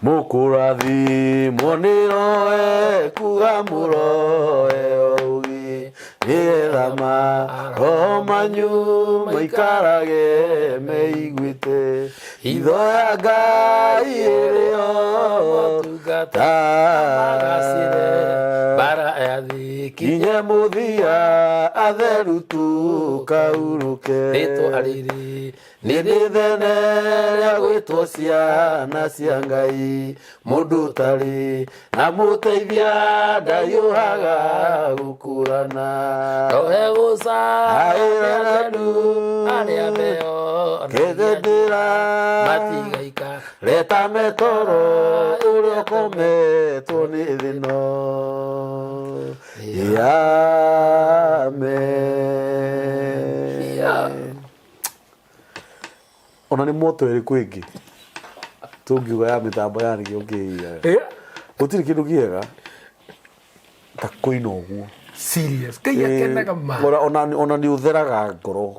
Mũkũrathimwo nĩ roe kuga mũroe ũgĩ nĩgetha maroho manyu maikarage meiguĩte hitho ya Ngai ĩrĩ o Motungata magacĩre mbara ya thĩ kinye mũthia atheru tũkaurũke rĩtwa rĩrĩ nĩ rĩthene rĩa gwĩtwo ciana cia Ngai mũndũ ũtarĩ na mũteithia ndayũhaga gũkũrana Rohe gũcaĩra Aĩra arĩa meo kethendĩra matigaika reta metoro ũrĩa ũkometwo nĩ thĩno. Amen. Ona nĩ moto ĩrĩkũ ĩngĩ tũngiuga ya mĩtambo ya nĩkĩo kĩigaga gũtirĩ kĩndũ kĩega ta kũina ũguo. Serious, Ngai akenaga ma. Ona nĩ ũtheraga ngoro.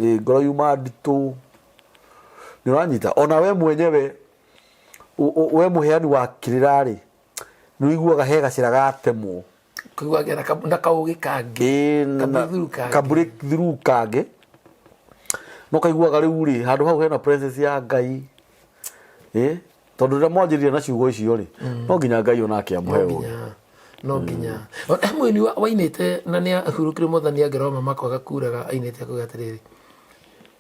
Ĩ, ngoro yuma nditũ nĩ ũranyita ona we mwenyewe we mũheani wa kĩrĩra rĩ nĩ ũiguaga he gacĩra gatemwo. Kũiguagĩa na kaũgĩ kangĩ. Ĩ, Ka breakthrough kangĩ. Ka breakthrough kangĩ no kaiguaga rĩu rĩ handũ hau hena presence ya Ngai. Ĩ, tondũ rĩrĩa mwanjĩrĩria na ciugo icio rĩ no nginya Ngai onake amũhe No ũgĩ. nginya no nginya he mũini wainĩte na nĩ ahurũkire mwathani angĩroma makwaga kuraga ainĩte akauga atĩrĩrĩ,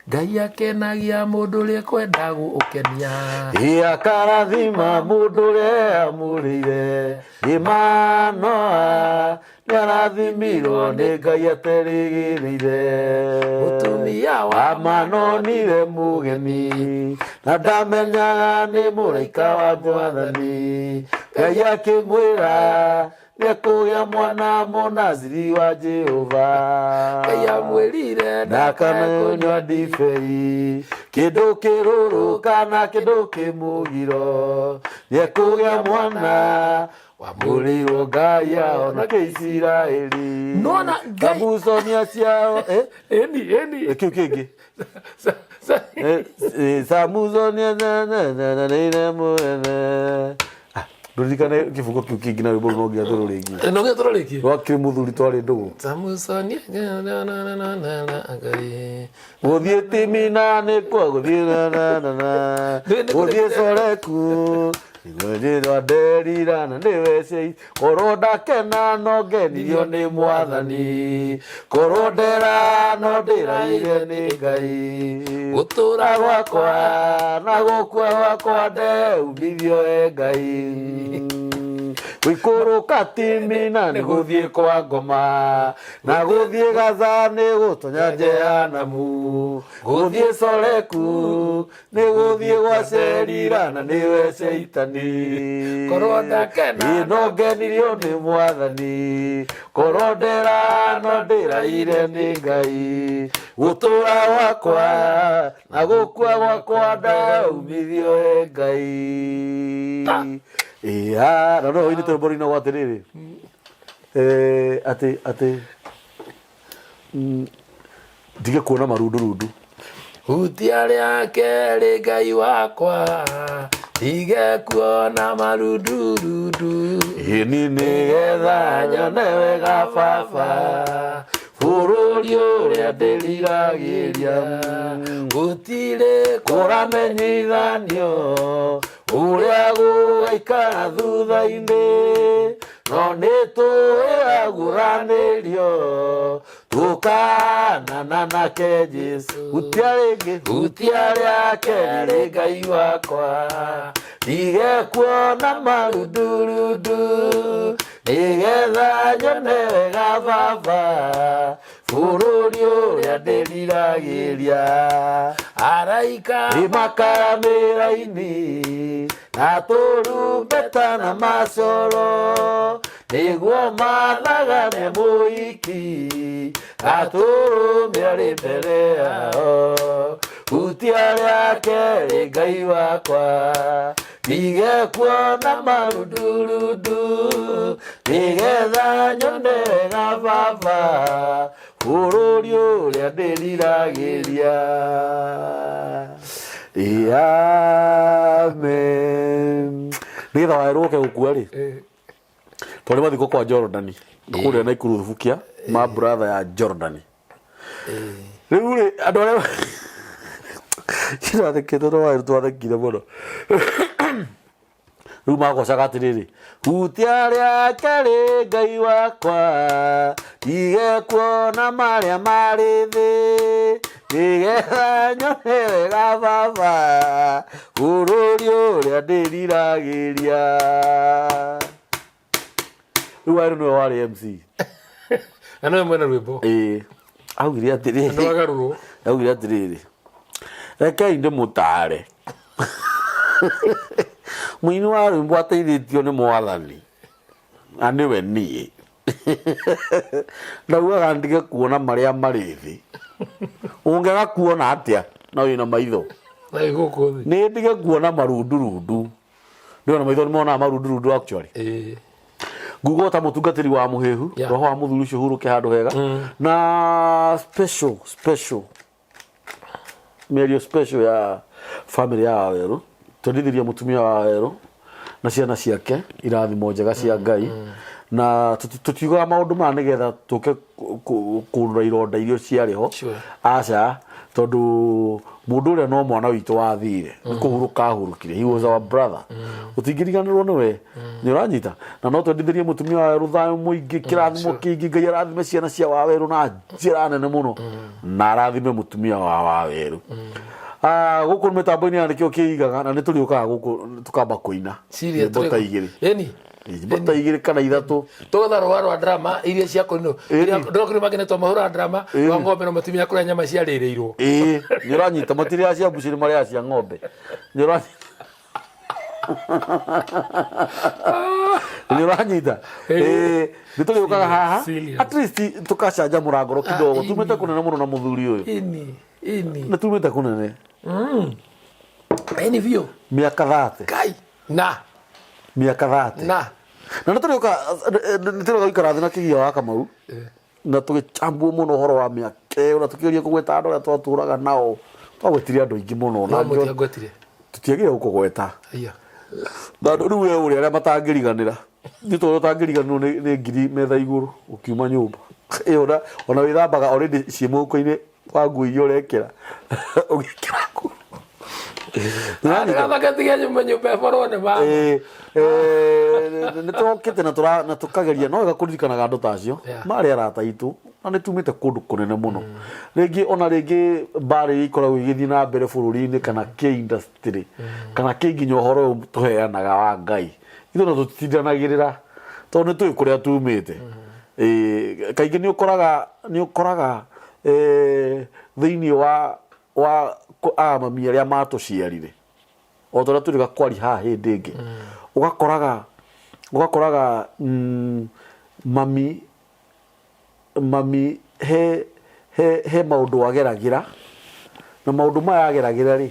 Ngai akenagia mũndũ ũrĩa kwenda gũkenia. Ĩ, akarathima mũndũ ũrĩa amũrĩire Imanoa nĩarathimirwo nĩ Ngai aterĩgĩrĩire. Mũtumia wa Amanonire mũgeni na ndamenyaga nĩ mũraika wa Mwathani. Ngai akĩmwĩra nĩekũgĩa mwana mũnaziri wa Jehova. Ngai amwĩrire ndakana kũnyua ndibei kĩndũ kĩrũrũ kana kĩndũ kĩmũgiro nĩekũgĩa mwana wamũrĩirwo Ngai ahonake Isiraeli. Nona Ngai- Samusoni aciarwo ĩni ĩni kĩu kĩngĩ. Samusoni mũnene. Ndũririkane kĩbungo kĩu kĩngĩ na rwĩmbo rũu no nginya tũrũrĩkie. No nginya tũrũrĩkie. Rwakĩrĩ mũthuri twarĩ ndũgũ. Samusoni Ngai. Gũthiĩ Timina nĩkuo gũthiĩ na na na na gũthiĩ Soreku nĩguo rwa Delila na nĩwe cei korwo ndakena no ngenirio nĩ Mwathani korwo ndera no ndĩraire nĩ Ngai Gũtũũra gwakwa na gũkua gwakwa ndeumithio e Ngai gũikũrũka Timina nĩ gũthiĩ kwa ngoma na gũthiĩ Gaza nĩ gũtonya Jehanamu gũthiĩ Soreku nĩ gũthiĩ gwa Sherira na nĩwe Caitani. Korwo ndakena Ĩ, no ngenirio nĩ Mwathani korwo ndera no ndĩraire nĩ Ngai gũtũũra gwakwa na gũkua gwakwa ndaumithio e Ngai. Ĩa, na no ũinĩte rwĩmbo rũinagwo atĩrĩrĩ atĩ ndige kuona marundurundu. Hutia rĩa kerĩ Ngai wakwa ndige kuona marundurundu. Ĩni nĩgetha nyone wega baba bũrũri ũrĩa ndĩriragĩria. Gũtirĩ kũramenyithanio ũrĩa gũgaikara thutha-inĩ no nĩ tũĩaguranĩrio tũkanana nake Jesu. Hutia rĩngĩ hutia rĩa kerĩ Ngai wakwa ndige kuona marundurundu nĩgetha nyone wega baba bũrũri ũrĩa ndĩriragĩria. Araika ĩmakaramĩra-inĩ na tũrumbeta na macoro nĩguo mathagane mũhiki gatũrũme arĩ mbere yao. Hutia rĩa kerĩ Ngai wakwa ndige kuona marundurundu nĩgetha nyone wega baba bũrũri ũrĩa ndĩriragĩria. Amen. Nĩgetha Wawerũ oke gũkua rĩ, twarĩ mathiko kwa Jorodani kũrĩa Naikuru Thubukia, ma brother ya Jorodani. Rĩu rĩ, andũ arĩa kĩrathekete no Wawerũ twathekire mũno. Rĩu magocaga atĩrĩrĩ, hutia rĩa kerĩ Ngai wakwa, ndige kuona marĩa marĩ thĩ, nĩgetha nyone wega Baba, bũrũri ũrĩa ndĩriragĩria. Rĩu Wawerũ nĩwe warĩ MC. Na nĩwe mwene rwĩmbo. Ĩĩ, augire atĩrĩrĩ, Nĩ wagarũrwo. Augire atĩrĩrĩ, rekei ndĩmũtaare. Mũini wa rwĩmbo ateithĩtio nĩ Mwathani, na nĩwe niĩ. Ndaugaga ndige kuona marĩa marĩ thĩ. Ũngĩaga kuona atĩa na wĩna maitho? Na wĩ gũkũ thĩ. Nĩ ndige kuona marundurundu. Ndĩona maitho nĩ monaga marundurundu actually. Ĩĩ. Nguga ta mũtungatĩri wa mũhĩhu, roho wa mũthuri ũcio hurũke handũ hega. Na special special mĩario special ya family ya Wawerũ, twendithirie mũtumia wa Wawerũ na ciana ciake irathimo njega cia Ngai, na tũtiugaga maũndũ maya nĩgetha tũke kũnũra ironda iria ciarĩ ho. Aca, tondũ mũndũ ũrĩa no mwana witũ wathire nĩ kũhurũka ahurũkire, he was our brother, ũtingĩriganĩrwo nĩwe, nĩ ũranyita. Na no twendithĩrie mũtumia wa Wawerũ thayũ mũingĩ, kĩrathimo kĩingĩ. Ngai arathime ciana cia Wawerũ na njĩra nene mũno, na arathime mũtumia wa Wawerũ. Ah, gũkũ mĩtambo-inĩ ya nĩkĩo kĩigaga, na nĩ tũrĩũkaga gũkũ tũkamba kũina Serious, nyĩmbo ta igĩrĩ. Ĩni. Nyĩmbo ta igĩrĩ kana ithatũ. Tũgetha rũa rwa drama iria cia kũrinũ. Ndĩrokire makenetwo mahũra drama rwa ng'ombe no matimenya kũrĩa nyama ciarĩrĩirwo. Ĩĩ, nĩ ũranyita, matirĩaga cia mbucĩrĩ, marĩaga cia ng'ombe. Nĩ ũranyita. Ĩĩ, nĩ tũrĩũkaga haha Serious. at least tũkacanjamũra ngoro kidogo. Ah, Tumĩte kũnene mũno na mũthuri ũyũ. Ĩni, ĩni. Nĩ tumĩte kũnene. Ĩni biũ. Mĩaka 30. Kai. Na. Mĩaka 30. Na. Na nĩ tũrĩũka, nĩ tũrĩũka gũikara thĩ na kĩgia wa Kamau na tũgĩchambua mũno ũhoro wa mĩaka ĩyo, na tũkĩgeria kũgweta andũ arĩa twatũraga nao. Twagwetire andũ aingĩ mũno na No mũtiangwetire. Tũtiagire gũkũgweta. Aya. Na andũ rĩu we ũrĩa arĩa matangĩriganĩra, nĩ tondũ ũtangĩriganĩrwo nĩ ngiri metha igũrũ ũkiuma nyũmba ĩyo, ona wĩthambaga already ciĩ mũhuko-inĩ wa nguo iria ũrekĩra ũgĩkĩra nguo. Ndĩrathaka nyũmba nyũmba ĩborwo nĩ mama. Ĩĩ, nĩ tũrokĩte na tũkageria no wega kũririkanaga andũ ta acio. Marĩ arata aitũ na nĩ tumĩte kũndũ kũnene mũno. Rĩngĩ ona rĩngĩ mbarĩ iria ikoragwo igĩthiĩ na mbere bũrũri-inĩ kana kĩ industry kana kĩ nginya ũhoro ũyũ tũheanaga wa Ngai, ithuĩ no tũtitindanagĩrĩra tondũ nĩ tũĩ kũrĩa tumĩte. Ĩĩ, kaingĩ nĩ ũkoraga thĩinĩ wa aya mami arĩa matũciarire, o ta ũrĩa tũrĩga kwari haha hĩndĩ ĩngĩ, ũgakoraga mami he maũndũ ageragĩra, na maũndũ maya ageragĩra rĩ,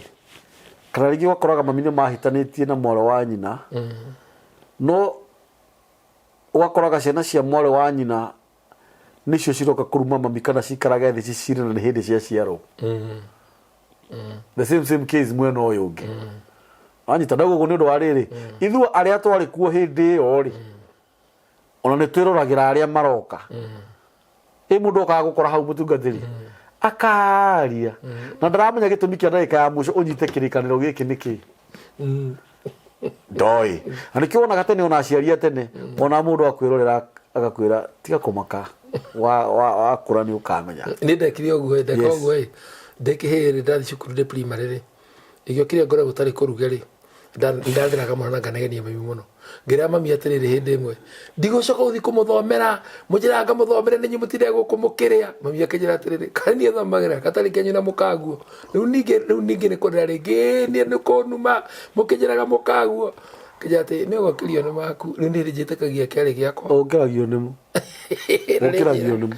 kana rĩngĩ ũgakoraga mami nĩ mahĩtanĩtie na mwarĩ wa nyina, no ũgakoraga ciana cia mwarĩ wa nyina nĩcio ciroka kũruma mami kana cikarage thĩ cicire, na nĩ hĩndĩ ciaciarwo. The same same case mwena ũyũ ũngĩ, wanyita? Ndauga ũguo nĩ ũndũ wa rĩrĩ, ithuĩ arĩa twarĩ kuo hĩndĩ ĩyo rĩ, ona nĩ twĩroragĩra arĩa maroka. Ĩ mũndũ okaga gũkora hau mũtungatĩri akaria na ndaramenya gĩtũmi kĩa ndagĩka ya mũico ũnyite kĩrĩkanĩro gĩkĩ nĩ kĩ ndoĩ. Na nĩkĩo wonaga tene ona aciari a tene, ona mũndũ akwĩrorera agakwĩra, "Tiga kũmaka, wakũra nĩ ũkamenya." Nĩ ndekire ũguo, ndeka ũguo ĩ ndĩ kĩhĩĩ rĩ, ndathiĩ cukuru ndĩ primary rĩ, igĩokire ngore gũtarĩ kũruge rĩ, ndathiraga mũno na nganegenia mami mũno. Ngĩra mami atĩrĩrĩ, hĩndĩ ĩmwe ndigũcoka gũthiĩ kũmũthomera, mũnjĩraga ngamũthomere nĩ inyuĩ mũtinde gũkũ mũkĩrĩa. Mami akĩnjĩra atĩrĩrĩ, kaĩ niĩ thomagĩra gatarĩ kĩanyu na mũkaguo? Rĩu ningĩ nĩ kũrĩra rĩngĩ, niĩ nĩ kũnuma mũkĩnjĩraga mũkaguo. Kĩnjĩra atĩ nĩ ũgokĩrio nĩ maku. Rĩu nĩ njĩtĩkagia kĩarĩ gĩakwa. Ũkĩragio nĩmo, ũkĩragio nĩmo,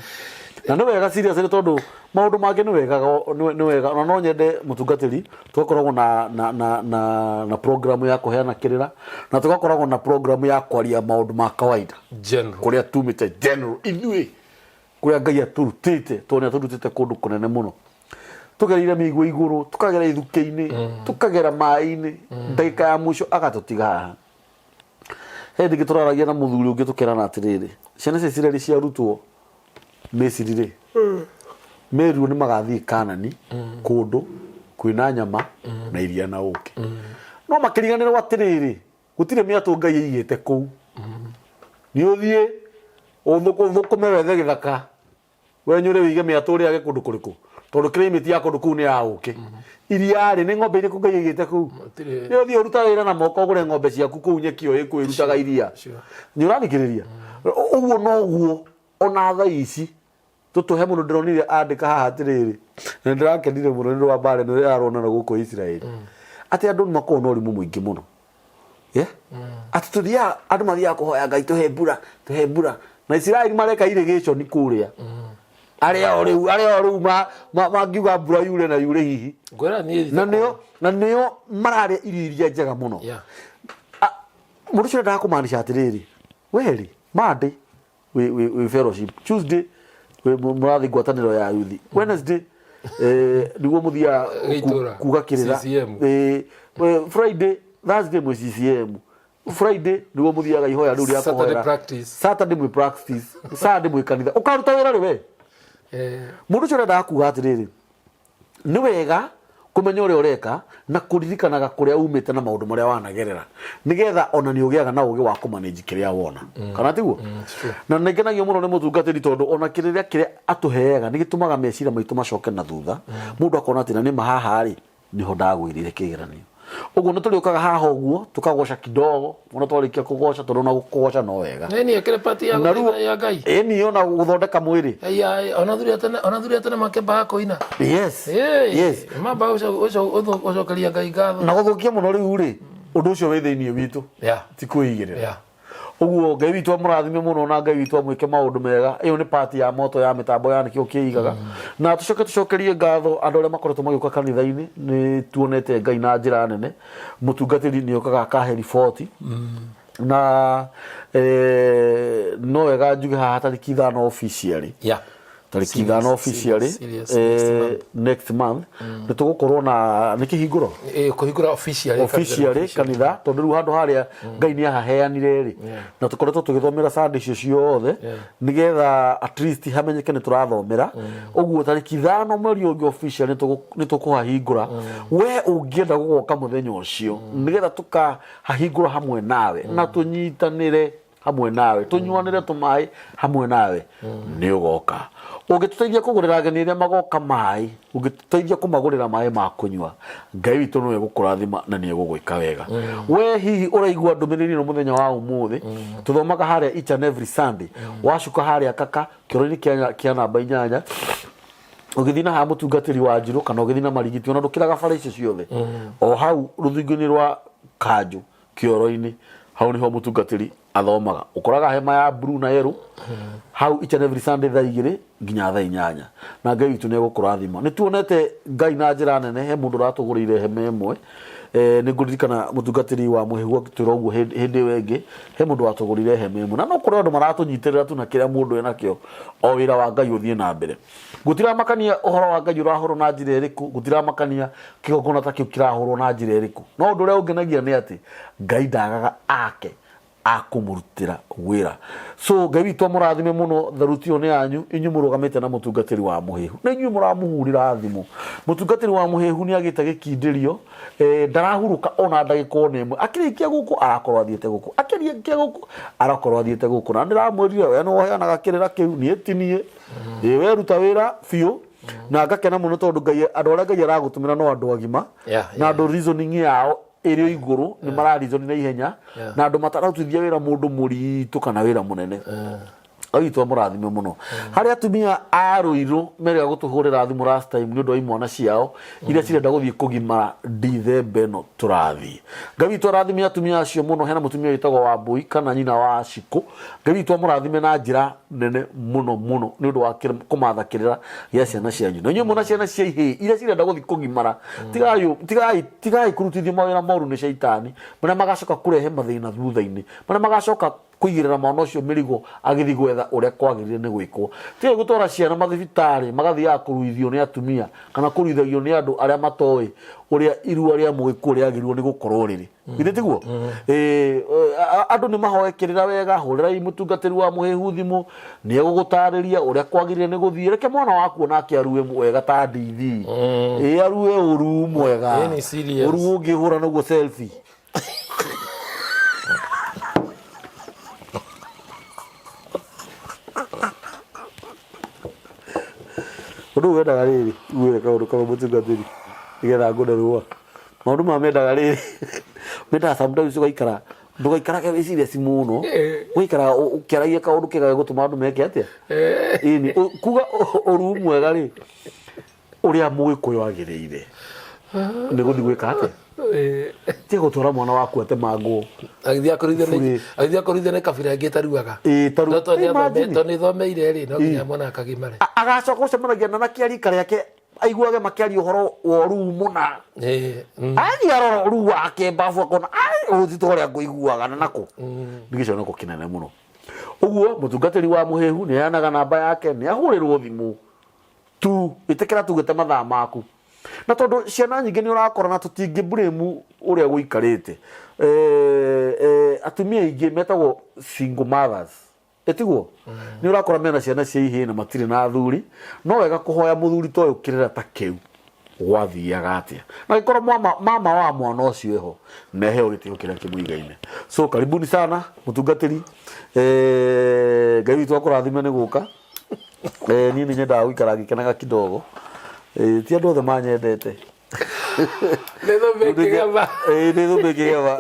na nĩ wega serious nĩ tondũ maũndũ mangĩ nĩ wega, nĩ wega. Ona no nyende mũtungatĩri tũgakoragwo na program ya kũheana kĩrĩra, na tũgakoragwo na program ya kwaria maũndũ ma kawaida. General. Kũrĩa tumĩte general, ithuĩ kũrĩa Ngai atũrutĩte, tondũ nĩ atũrutĩte kũndũ kũnene mũno. Tũgereire mĩigua igũrũ, tũkagera ithukĩ-inĩ, tũkagera maĩ-inĩ, ndagĩka ya mũico agatũtiga haha. He hĩndĩ ĩngĩ tũraragia na mũthuri ũngĩ tũkerana atĩrĩrĩ, ciana cia Isiraeli ciarutwo Misiri rĩ, merirwo nĩ magathiĩ Kanani kũndũ kwĩna nyama na iria na ũkĩ. No makĩriganĩrwo atĩrĩrĩ, gũtirĩ mĩatũ Ngai aigĩte kũu. Nĩ ũthiĩ ũthũkũme wethe gĩthaka wenyũre wĩige mĩatũ ũrĩage kũndũ kũrĩkũ tondũ climate ya kũndũ kũu nĩ ya ũkĩ iria rĩ nĩ ng'ombe irĩkũ Ngai aigĩte kũu Gũtirĩ. nĩ ũthiĩ ũruta wĩra na moko ũgũre ng'ombe ciaku kũu nyeki ĩyo ĩkwĩrutaga iria Sure. nĩ ũrathikĩrĩria ũguo noguo ona thaa ici tũtũhe mũndũ ndĩronire andĩka haha atĩrĩrĩ na ndĩrakenire mũno nĩ ũndũ wa mbara ĩno ĩrarũana na gũkũ Isiraeli atĩ andũ nĩ makoragwo na ũrimũ mũingĩ mũno. Yeah? Atĩ tũthiaga andũ mathiaga kũhoya Ngai tũhe mbura tũhe mbura na Isiraeli mareka irrigation kũrĩa arĩa o rĩu arĩa o rĩu mangiuga mbura yure na yure hihi Ngwĩra niĩ na nĩo mararĩa irio iria njega mũno. Yeah. Mũndũ ũcio endaga kũmaanisha atĩrĩrĩ werĩ Monday wĩ fellowship, Tuesday wĩ mũrathiĩ ngwatanĩro ya yuthi, Wednesday nĩguo mũthiaga Gĩitũra. kuga kĩrĩra, CCM. Friday, Thursday mwĩ CCM, Friday nĩguo mũthiaga ihoya rĩu rĩa Saturday kũhoera. Practice. Saturday mwĩ practice, Sunday mwĩ kanitha. Ũkaruta wĩra rĩ we? Mũndũ ũcio ũrendaga kuga atĩrĩrĩ, nĩ wega kũmenya ũrĩa ũreka na kũririkanaga kũrĩa umĩte na maũndũ marĩa wanagerera nĩgetha ona nĩ ũgĩaga na ũgĩ wa kũmanage kĩrĩa wona, kana tiguo? It's true. Na nĩ ngenagio mũno nĩ mũtungatĩri tondũ ona kĩrĩra kĩrĩa atũheaga nĩ gĩtũmaga meciria maitũ macoke na thutha, mũndũ akona atĩ na nĩma haha rĩ nĩho ndagwĩrĩire kĩgeranio. Ũguo nĩ tũrĩũkaga haha ũguo tũkagoca kidogo ona twarĩkia kũgoca tondũ ona kũgoca no wega. Nĩ ĩkĩrĩ part ya Na rĩu gũteithia ya Ngai. Ĩni ona gũthondeka mwĩrĩ. Aya, ona thuri a tene makĩambaga kũina. Yes. Ĩĩ, Yes. mambaga gũcokeria Ngai ngatho. Na gũthũkia mũno rĩu rĩ, ũndũ ũcio wĩ thĩinĩ witũ. Ti kwĩigĩrĩra. Ũguo Ngai witũ amũrathime mũno na Ngai witũ amwĩke maũndũ mega. Ĩyo nĩ part ya moto ya mĩtambo ya nĩkĩo kĩigaga. Na tũcoke tũcokerie ngatho andũ arĩa makoretwo magĩũka kanitha-inĩ. Nĩ tuonete Ngai na njĩra nene. Mũtungatĩri nĩ okaga akahe riboti. Na no wega njuge haha tarĩki 5 officially. Tarĩki 5 officially, Serious, next month. Next month nĩ tũgũkorwo na nĩ kĩhingũro. Kũhingũra officially. Officially kanitha tondũ rĩu handũ harĩa Ngai nĩ ahaheanire rĩ, na tũkoretwo tũgĩthomera Sunday icio ciothe nĩgetha at least hamenyeke nĩ tũrathomera. Ũguo tarĩki 5 mweri ũngĩ officially nĩ tũkũhahingũra. We ũngĩenda gũgoka mũthenya ũcio nĩgetha tũkahahingũra hamwe nawe na tũnyitanĩre hamwe nawe tũnyuanĩre tũmaĩ hamwe nawe nĩ ũgoka. Ũngĩtũteithia kũgũrĩra ageni arĩa magoka maĩ, ũngĩtũteithia kũmagũrĩra maĩ ma kũnyua, Ngai witũ nĩwe gũkũrathima na nĩ egũgwĩka wega. We hihi ũraigua ndũmĩrĩri ĩno mũthenya wa ũmũthĩ, tũthomaga harĩa each and every Sunday, wacuka harĩa kaka kĩoro-inĩ kĩa namba 8, ũgĩthiĩ na haha mũtungatĩri wa Njirũ kana ũgĩthiĩ na Marigiti, ona ndũkĩraga bara icio ciothe, o hau rũthingo-inĩ rwa kanjũ kĩoro-inĩ, hau nĩho mũtungatĩri athomaga. Ũkoraga hema ya blue na yellow hau each and every Sunday thaa 2 nginya thaa 8, na Ngai witũ nĩ egũkũrathima. Nĩ tuonete Ngai na njĩra nene. He mũndũ ũratũgũrĩire hema ĩmwe, nĩ ngũririkana mũtungatĩri wa Mũhehu agĩtwĩra ũguo hĩndĩ ĩyo ĩngĩ, he mũndũ watũgũrĩire hema ĩmwe, na no kũrĩ andũ maratũnyitĩrĩra tu na kĩrĩa mũndũ enakĩo, o wĩra wa Ngai ũthiĩ na mbere. Gũtiramakania ũhoro wa Ngai ũrahũrwo na njĩra ĩrĩkũ, gũtiramakania kĩgongona ta kĩu kĩrahũrwo na njĩra ĩrĩkũ, no ũndũ ũrĩa ũngenagia nĩ atĩ Ngai ndagaga ake a kũmũrutĩra wĩra. So Ngai witũ amũrathime mũno. Tharuti ĩyo nĩ yanyu inyuĩ mũrũgamĩte na mũtungatĩri wa Mũhĩhu, na inyuĩ mũramũhurĩra thimũ. Mũtungatĩri wa Mũhĩhu nĩ agĩte gĩkindĩrio, ndarahurũka ona ndagĩka ona ĩmwe. Akĩrĩkia gũkũ arakorwo athiĩte gũkũ, akĩrĩkia gũkũ arakorwo athiĩte gũkũ. Na ndĩramwĩrire we nĩwe ũheanaga kĩrĩra kĩu, niĩ ti niĩ. Ĩĩ, we ruta wĩra biũ na ngakena mũno tondũ Ngai, andũ arĩa Ngai aragũtũmĩra no andũ agima na andũ reasoning yao ĩrĩ o igũrũ, nĩ mara reason na ihenya na andũ matararutithia wĩra mũndũ mũritũ kana wĩra mũnene. Ngai witũ amũrathime mũno. Harĩ atumia a Rũirũ merĩga gũtũhũrĩra thimũ last time nĩ ũndũ wa imwana ciao iria cirenda gũthiĩ kũgimara Dithemba ĩno tũrathiĩ. Ngai witũ arathime atumia acio mũno. Hena mũtumia wĩtagwo Wambũi kana nyina wa Cikũ. Ngai witũ amũrathime na njĩra nene mũno mũno nĩ ũndũ wa kũmatha kĩrĩra gĩa ciana cianyu. Na inyuĩ mwĩna ciana cia ihĩĩ iria cirenda gũthiĩ kũgimara, tigai kũrutithio mawĩra moru nĩ caitani marĩa magacoka kũrehe mathĩna thutha-inĩ, marĩa magacoka Kũigĩrĩra mwana ũcio mĩrigo agĩthiĩ gwetha ũrĩa kwagĩrĩire nĩ gwĩkwo. Tigai gũtwara ciana mathibitarĩ magathiaga kũruithio nĩ atumia kana kũruithagio nĩ andũ arĩa matoĩ ũrĩa irua rĩa mũgĩkũyũ rĩagĩrĩirwo nĩ gũkorwo rĩrĩ. Githĩ tiguo? Ĩĩ, andũ nĩ mahoe kĩrĩra wega, hũrĩrai mũtungatĩri wa mũhĩhu thimũ, nĩ egũgũtarĩria ũrĩa kwagĩrĩire nĩ gũthiĩ. Reke mwana waku onake arue wega ta ndithi. Ĩĩ, arue ũruu mwega. Ĩĩ, nĩ serious. Ũruu ũngĩhũra naguo selfie. Ũndũ ũyũ wendaga rĩrĩ, ngwĩre kaũndũ kamwe mũtungatĩri, nĩgetha ngũne rũa. Maũndũ maya mendaga rĩrĩ, mendaga sometimes ũgaikara, ndũgaikarage wĩ serious mũno, ũgaikara ũkĩaragia kaũndũ kega gegũtũma andũ meke atĩa? Ĩni, kuga ũruu mwega rĩ, ũrĩa mũgĩkũyũ agĩrĩire nĩ gũthiĩ gwĩka atĩa? Tiga gũtwara mwana waku atemangwo. Agĩthiĩ akũrithio nĩ Burĩ. agĩthiĩ akũrithio nĩ kabira ĩngĩ ĩtaruaga. Ĩĩ, ĩtaru- No tondũ nĩathome- Imagine. tondũ nĩthomeire rĩ no nginya mwana akagimare. Agacoka gũcemanagia na anake a rika rĩake aiguage makĩaria ũhoro wa ũruu mũna. Ĩĩ, Athiĩ arora ũruu wake mbabu akona ai ũyũ ti ta ũrĩa ngũiguaga na nakũ. Nĩ gĩconoko kĩnene mũno. Ũguo mũtungatĩri wa mũhĩhu nĩ aheanaga namba yake nĩ ahũrĩrwo thimũ tu ĩtĩkĩra tu gĩte mathaa maku. Na tondũ ciana nyingĩ nĩ ũrakora na tũtingĩ blame ũrĩa gũikarĩte. Atumia aingĩ metagwo single mothers. Ĩtiguo? Nĩ ũrakora mena ciana cia ihĩĩ na matirĩ na athuri. No wega kũhoya mũthuri ta ũyũ kĩrĩra ta kĩu gwathiaga atĩa. Na angĩkorwo mama wa mwana ũcio eho, nĩ aheo gĩtĩo kĩrĩa kĩmũigaine. So karibuni sana mũtungatĩri. Ngai witũ akũrathime nĩ gũka. Niĩ nĩ nyendaga gũikara ngĩkenaga kidogo. Ti andũ othe manyendete. Nĩ thũmbĩ ĩkĩgema. Nĩ thũmbĩ ĩkĩgema.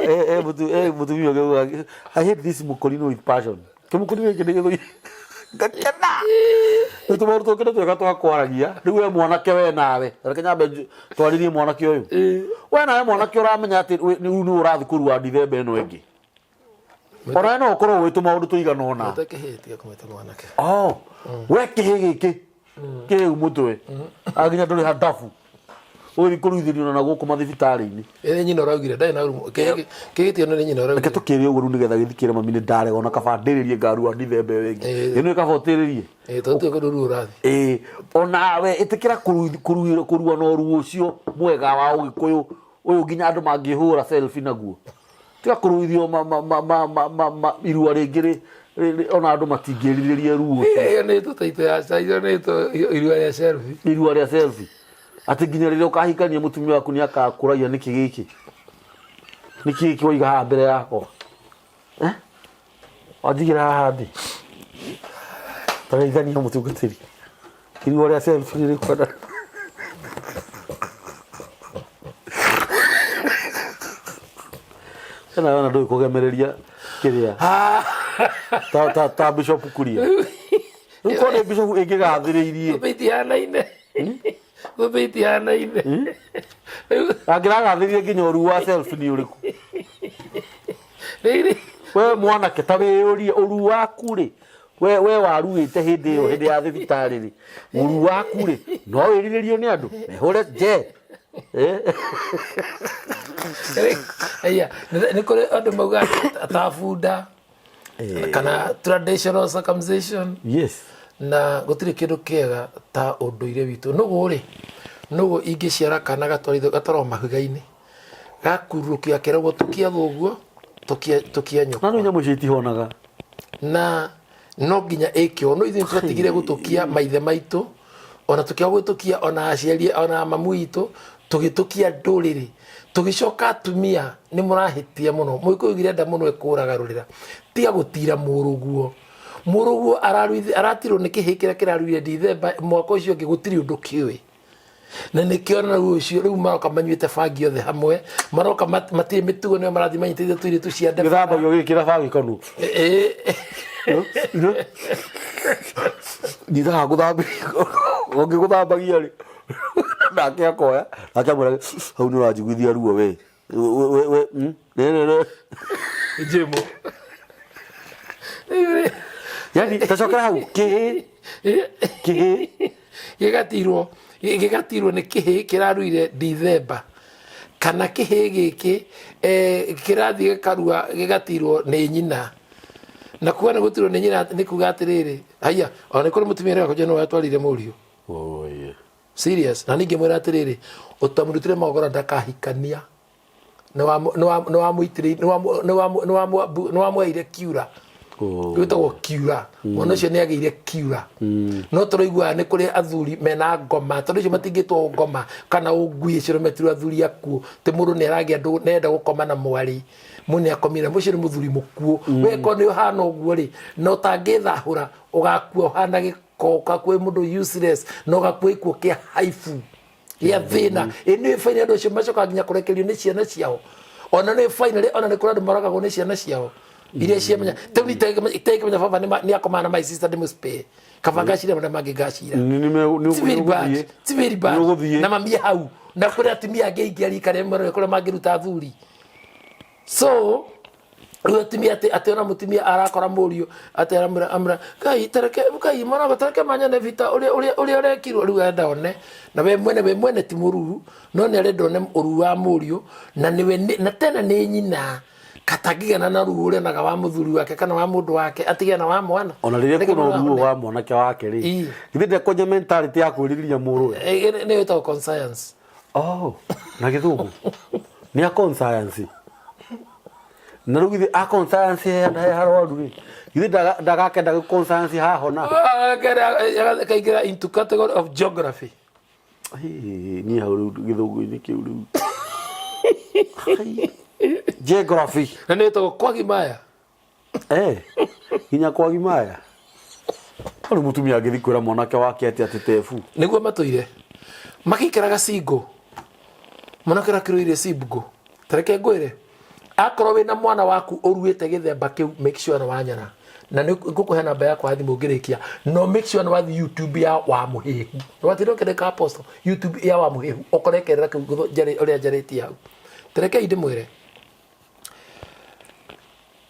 Mũtumia ũngĩ augaga, I hate this mũkorino with passion. Kĩmũkorino gĩkĩ nĩ gĩthũire. Ngakena. Nĩ tũmaũndũ tũngĩ nĩ twega twa kwaragia. Rĩu we mwanake we nawe. Reke nyambe twarĩrie mwanake ũyũ. We nawe mwanake ũramenya atĩ rĩu nĩwe ũrathiĩ kũrua Dithemba ĩno ĩngĩ. Ona we no ũkorwo ũĩ tũmaũndũ tũigana ũna. Mwĩta kĩhĩĩ tiga kũmwĩta mwanake. Oh, we kĩhĩĩ gĩkĩ kĩrĩu mũtwe aginya ndũrĩ handabu ũgĩthiĩ kũruithĩrio na gũkũ mathibitarĩ-inĩ. Ĩ nyina ũraugire ndarĩ na ũru kĩhĩĩ gĩtio nĩ nyina Reke ũraugire. tũkĩre ũguo rĩu nĩgetha gĩthikĩre mami nĩ ndarega ona kaba ndĩrĩrie ngarua ndithemba ĩyo ĩngĩ. Ĩno ĩ kaba ũtĩrĩrie. Ĩ tondũ tiga kũndũ rĩu ũrathiĩ. Ĩĩ onawe ĩtĩkĩra kũrua na ũruo ũcio mwega wa ũgĩkũyũ ũyũ nginya andũ mangĩhũra selfie naguo. Tiga kũruithio ma, ma, ma, ma, ma, ma, ma, irua rĩngĩ rĩ, rĩ, rĩ, ona andũ matingĩrirĩria ruo ũcio. Ĩyo nĩ tũtaitũ ya ĩyo nĩ tũ irua rĩa selfie. Irua rĩa selfie. Atĩ nginya rĩrĩa ũkahikania mũtumia waku nĩ akakũragia nĩkĩ gĩkĩ? Nĩkĩ gĩkĩ waiga haha mbere yakwa? Eh? Wanjigĩra haha thĩ. Tageithania mũtungatĩri. Irua rĩa selfie rĩrĩ Tena ona ndũĩ kũgemereria kĩrĩa ta ta ta Bishop Kuria. Rĩu korwo nĩ Bishop ĩngĩgathĩrĩirie. Thũmbĩ itihanaine. Thũmbĩ itihanaine. Rĩu Angĩragathĩrĩria nginya ũru wa selfie nĩ ũrĩkũ? rĩrĩ We mwanake ta wĩyũrie ũru waku rĩ we we waruĩte hĩndĩ ĩyo hĩndĩ ya thibitarĩ rĩ ũru waku rĩ no wĩrirĩrio nĩ andũ mehũre nje. Eh? Aya, nĩ kũrĩ andũ maugaga ta bunda kana traditional circumcision. Yes. Na gũtirĩ kĩndũ kĩega ta ũndũire witũ. Nũgũ rĩ, nũgũ ingĩciara kana gatwarithio gatwaragwo mahiga-inĩ gakururũkio akeragwo tũkia thoguo tũkia tũkia nyũkwa. Na rĩu nyamũ icio itihonaga. Na no nginya ĩkĩo no ithuĩ twatigire gũtũkia maithe maitũ ona tũkĩaga gwĩtũkia ona aciari ona mamu witũ tũgĩtũkia ndũrĩrĩ tũgĩcoka atumia nĩ mũrahĩtia mũno mũgĩkũyũ oigire nda mũno ĩkũraga rũrĩra tiga gũtira mũrũguo mũrũguo aratirwo nĩ kĩhĩ kĩrĩa kĩraruire Dithemba mwaka ũcio ũngĩ gũtirĩ ũndũ kĩũĩ na nĩkĩo na rĩu ũcio rĩu maroka manyuĩte bangi othe hamwe maroka matirĩ mĩtugo nĩo marathiĩ manyitĩte tũirĩtu cia ndebara. Gĩthambagio gĩkĩra bangi kanua. Nyitaga gũthambia ũngĩgũthambagia rĩ nake akoya nake amwĩra hau nĩ ũranjiguithia ruo we. We we rĩ rĩ. Jimo. Yani tacokera hau kĩhĩ kĩhĩ gĩgatirwo gĩgatirwo nĩ kĩhĩ kĩraruire Dithemba kana kĩhĩ gĩkĩ kĩrathiĩ gĩkarua gĩgatirwo nĩ nyina. Na kuga nĩ gũtirwo nĩ nyina nĩ kuga atĩrĩrĩ, haiya, ona nĩ kũrĩ mũtumia ũrĩa wakwa nĩwe watwarire mũriũ. Oh, yeah. Serious. Na ningĩ mwĩra atĩrĩrĩ, ũtamũrutire magongona ndakahikania. Nĩ wamweire kiura. Oh. Gwĩtagwo kiura. Mwana ũcio nĩ agĩire kiura. No tũraiguaga nĩ kũrĩ athuri mena ngoma, tondũ ũcio matingĩtwo ngoma kana ũngui ĩcio metirwo athuri akuũ. Ti mũndũ nĩ aragĩa ndũgũ, nĩ arenda gũkoma na mwarĩ. Mũndũ nĩ akomire, mũcio nĩ mũthuri mũkuũ. We korwo nĩ ũhana ũguo rĩ, na ũtangĩthahũra, ũgakua ũhana gĩko, ũgakua wĩ mũndũ useless, na ũgakua gĩkuũ kĩa haibu gĩa thĩna. Ĩ nĩ finally andũ acio macokaga nginya kũrekererio nĩ ciana ciao. Ona nĩ finally, ona nĩ kũrĩ andũ moragagwo nĩ ciana ciao iria ciamenya teu itekĩmenya baba nĩ akomaga na my sister ndĩmũspare kaba ngacira marĩa mangĩ ngacira. It's very bad. It's very bad. Nĩũgũthiĩ. Na mami hau na kũrĩ atumia angĩ aingĩ a rika rĩmwe kũrĩa mangĩruta athuri. So rĩu atumia atĩ ona mũtumia arakora mũriũ atĩ aramwĩra amwĩra Ngai tareke Ngai mwana tareke manyone vita ũrĩa ũrĩa ũrĩa ũrekirwo rĩu arenda one na we mwene ti mũruru no nĩ arenda one ũruru wa mũriũ na nĩwe na tena nĩ nyina katangĩgana na ruo ũrĩa onaga wa mũthuri wake kana wa mũndũ wake atigana na wa mwana. Ona rĩrĩa Reke kwĩna mwana ũruo one. wa mwanake wake rĩ, githĩ ndekonja mentality ya kwĩrirĩria mũrũwe? Nĩ ĩtagwo conscience. Oh, na gĩthũngũ nĩ a conscience. Na rĩu githĩ a conscience he he harwaru rĩ, githĩ ndagakenda gũ conscience hahona? Kaingĩra into category of geography. Hĩ, niĩ hau rĩu gĩthũngũ-inĩ kĩu rĩu. Hai. Geography. Na nĩ ĩtagwo kwagimaya. Nginya kwagimaya. Rĩu mũtumia angĩthiĩ kwĩra mwanake wake atĩ tebu? Nĩguo matũire magĩikaraga single, mwanake ũrĩa akĩrũire single. Tareke ngwĩre, akorwo wĩna mwana waku ũruĩte gĩthemba kĩu, make sure nĩ wanyona na nĩ ngũkũhe namba yakwa ya thimũ ngĩrĩkia. No make sure nĩ wathiĩ YouTube ya wa mũhĩhu, nĩ watirĩ ũkĩrĩka apostle YouTube ya wa mũhĩhu ũkore kĩrĩra kĩu ũrĩa njarĩtie hau. Tarekei ndĩmwĩre,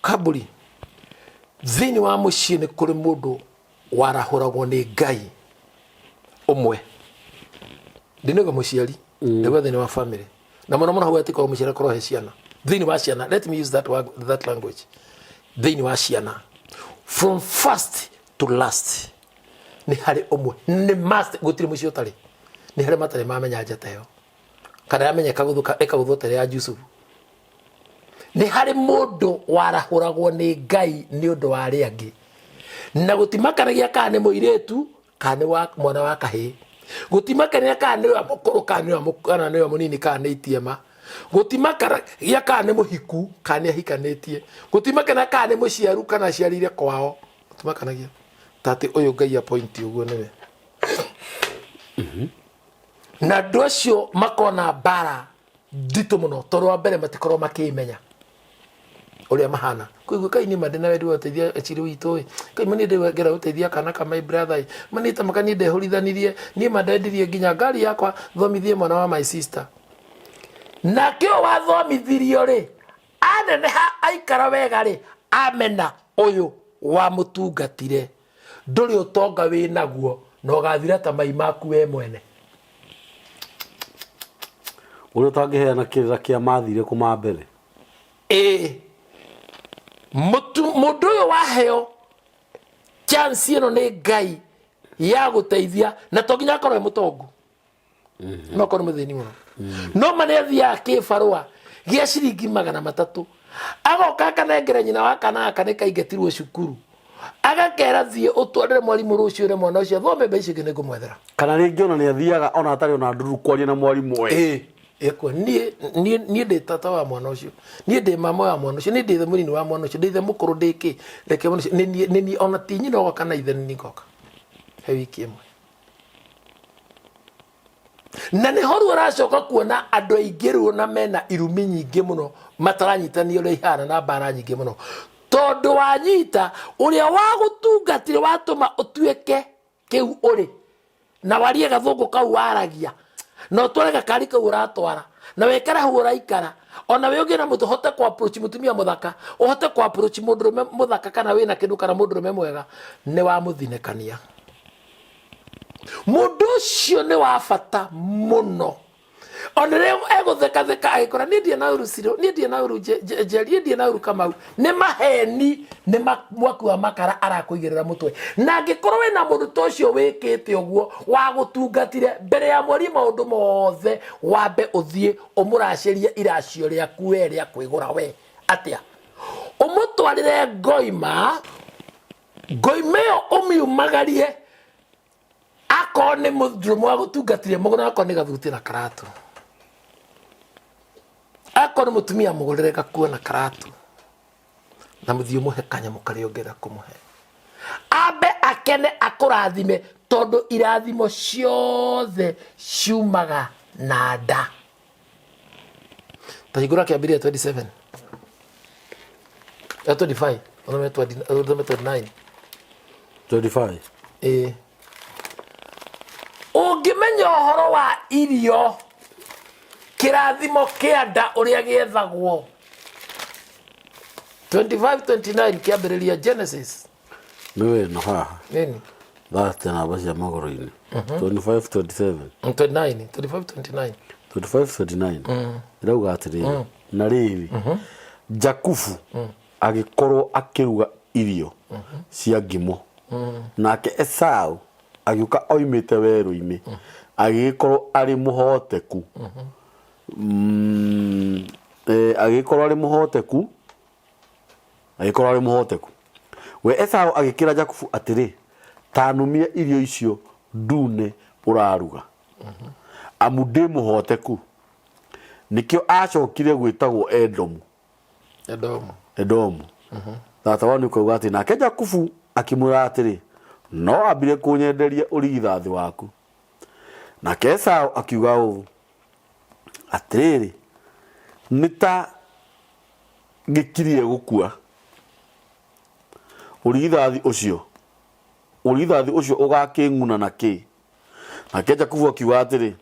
kamburi thĩinĩ wa mũciĩ nĩ kũrĩ mũndũ warahũragwo nĩ Ngai ũmwe. Ndinauga mũciari, ndauga thĩinĩ wa family, na mũno mũno hau atikorwo mũciari akorwo he ciana. Thĩinĩ wa ciana, let me use that, word, that language, thĩinĩ wa ciana from first to last nĩ harĩ ũmwe nĩ must. Gũtirĩ mũciĩ ũtarĩ, nĩ harĩ matarĩ mamenya njata ĩyo kana yamenya ĩkagũthũka ĩkagũthwo ta ya Jusufu. Nĩ harĩ mũndũ warahũragwo nĩ Ngai nĩ ũndũ wa arĩa angĩ, na gũtimakanagia kana nĩ mũirĩtu kana nĩ wa mwana wa kahĩĩ, gũtimakanagia kana nĩ wa mũkũrũ kana nĩ wa kana nĩ wa mũnini kana nĩ itiema, gũtimakanagia kana nĩ mũhiku kana nĩ ahikanĩtie, gũtimakanagia kana nĩ mũciaru kana aciarĩire kwao. Gũtimakanagia ta atĩ ũyũ Ngai appoint ũguo nĩwe. Na andũ acio makona mbara nditũ mũno tondũ wa mbere matikorwo makĩmenya ũrĩa mahana. Koguo kai niĩ ma ndĩna wendi wa gũteithia aciri witũ ĩ, kai ma niĩ ndĩngera gũteithia kana ka my brother ĩ, ma niĩ tamaka niĩ ndehũrithanirie, niĩ ma ndendirie nginya ngari yakwa thomithie mwana wa my sister. Nake ũyũ wathomithirio rĩ, aneneha aikara wega rĩ, amena ũyũ wamũtungatire. Ndũrĩ ũtonga wĩ naguo na ũgathira ta mai maku we mwene. Ũrĩa ũtangĩheana kĩrĩra kĩa mathire kũ ma mbere. Ĩĩ, mũndũ ũyũ waheo chance ĩno nĩ Ngai ya gũteithia, na to nginya akorwo e mũtongu, no akorwo nĩ mũthĩni mũno, no ma nĩ athiaga kĩbarũa gĩa ciringi 300, agoka akanengera nyina wa kana gaka nĩ kaingatirwo cukuru, agakera thiĩ ũtwarĩre mwarimũ rũciũ ũrĩa mwana ũcio athome, mbeca ingĩ nĩ ngũmwethera. Kana rĩngĩ ona nĩ athiaga ona atarĩ ona nduru kwaria na mwarimũ we. Ĩĩ, ĩkwa niĩ ndĩ tata wa mwana ũcio, niĩ ndĩ mama wa mwana ũcio, niĩ ndĩ ithe mũnini wa mwana ũcio, ndĩ ithe mũkũrũ, ndĩ kĩ, reke mwana ũcio nĩ niĩ ona ti nyina oga kana ithe, nĩ niĩ ngoka he wiki ĩmwe. Na nĩho rĩu ũracoka kuona andũ aingĩ rĩu ona mena irumi nyingĩ mũno mataranyitania ũrĩa ihana na mbara nyingĩ mũno, tondũ wanyita ũrĩa wagũtungatire watũma ũtuĩke kĩu ũrĩ na warie gathũngũ kau waragia na ũtware gakari kau ũratwara na wĩkare hau ũraikara, ona wĩ ũngĩ na mũtũ ũhote ku approach mũtumia mũthaka, ũhote ku approach mũndũrũme mũthaka kana wĩna kĩndũ kana mũndũrũme mwega, nĩ wamũthinĩkania. Mũndũ ũcio nĩ wa bata mũno. Ona rĩu egũthekatheka agĩkora niĩ ndirĩ na ũru Ciro, niĩ ndirĩ na ũru Njeri, niĩ ndirĩ na ũru Kamau. Nĩ maheni, nĩ mwaki wa makara arakũigĩrĩra mũtwe. Na angĩkorwo wĩna mũndũ ta ũcio wĩkĩte ũguo, wagũtungatire mbere ya mwarie maũndũ mothe, wambe ũthiĩ ũmũracĩrie iracio rĩaku we rĩa kwĩgũra we. Atĩa? Ũmũtwarĩre ngoima, ngoima ĩyo ũmiumagarie akorwo nĩ mũndũrũme wagũtungatire mũgũre akorwo nĩ gathuti na karatũ akorwo nĩ mũtumia mũgũrĩre gakuo na karatũ na mũthiĩ ũmũhe kanyamũ karĩa ũngĩenda kũmũhe ambe akene akũrathime tondũ irathimo ciothe ciumaga na nda. Ta hingũra kĩambĩrĩria 27 25 ũthome 20 ũthome 29. 25. Ĩĩ, ũngĩmenya ũhoro wa irio, kĩrathimo kĩa nda ũrĩa gĩethagwo, 25 29 kĩambĩrĩria Genesis. Nĩ wĩno haha. Nini? Thate namba cia magũrũ-inĩ. 25 27. 29 25 29. 25 29 ĩrauga atĩrĩrĩ, na rĩrĩ, Jakubu agĩkorwo akĩruga irio cia ngimo, nake Esau agĩũka oimĩte werũ-inĩ, agĩgĩkorwo arĩ mũhoteku. Agĩgĩkorwo arĩ mũhoteku, agĩkorwo arĩ mũhoteku. We Esau agĩkĩra Jakubu atĩrĩ, Ta numia irio icio ndune ũraruga, amu ndĩ mũhoteku. Nĩkĩo aacokire gwĩtagwo Edomu. Edomu. Edomu. Tata wanyu ũkauga atĩ, nake Jakubu akĩmwĩra atĩrĩ, No wambire kũnyenderia ũrigithathi waku. Nake Esau akiuga ũũ, Atĩrĩrĩ, nĩ ta ngĩkirie gũkua, ũrigithathi ũcio, ũrigithathi ũcio ũgakĩng'una na kĩ? Nake Jakubu akiuga atĩrĩ,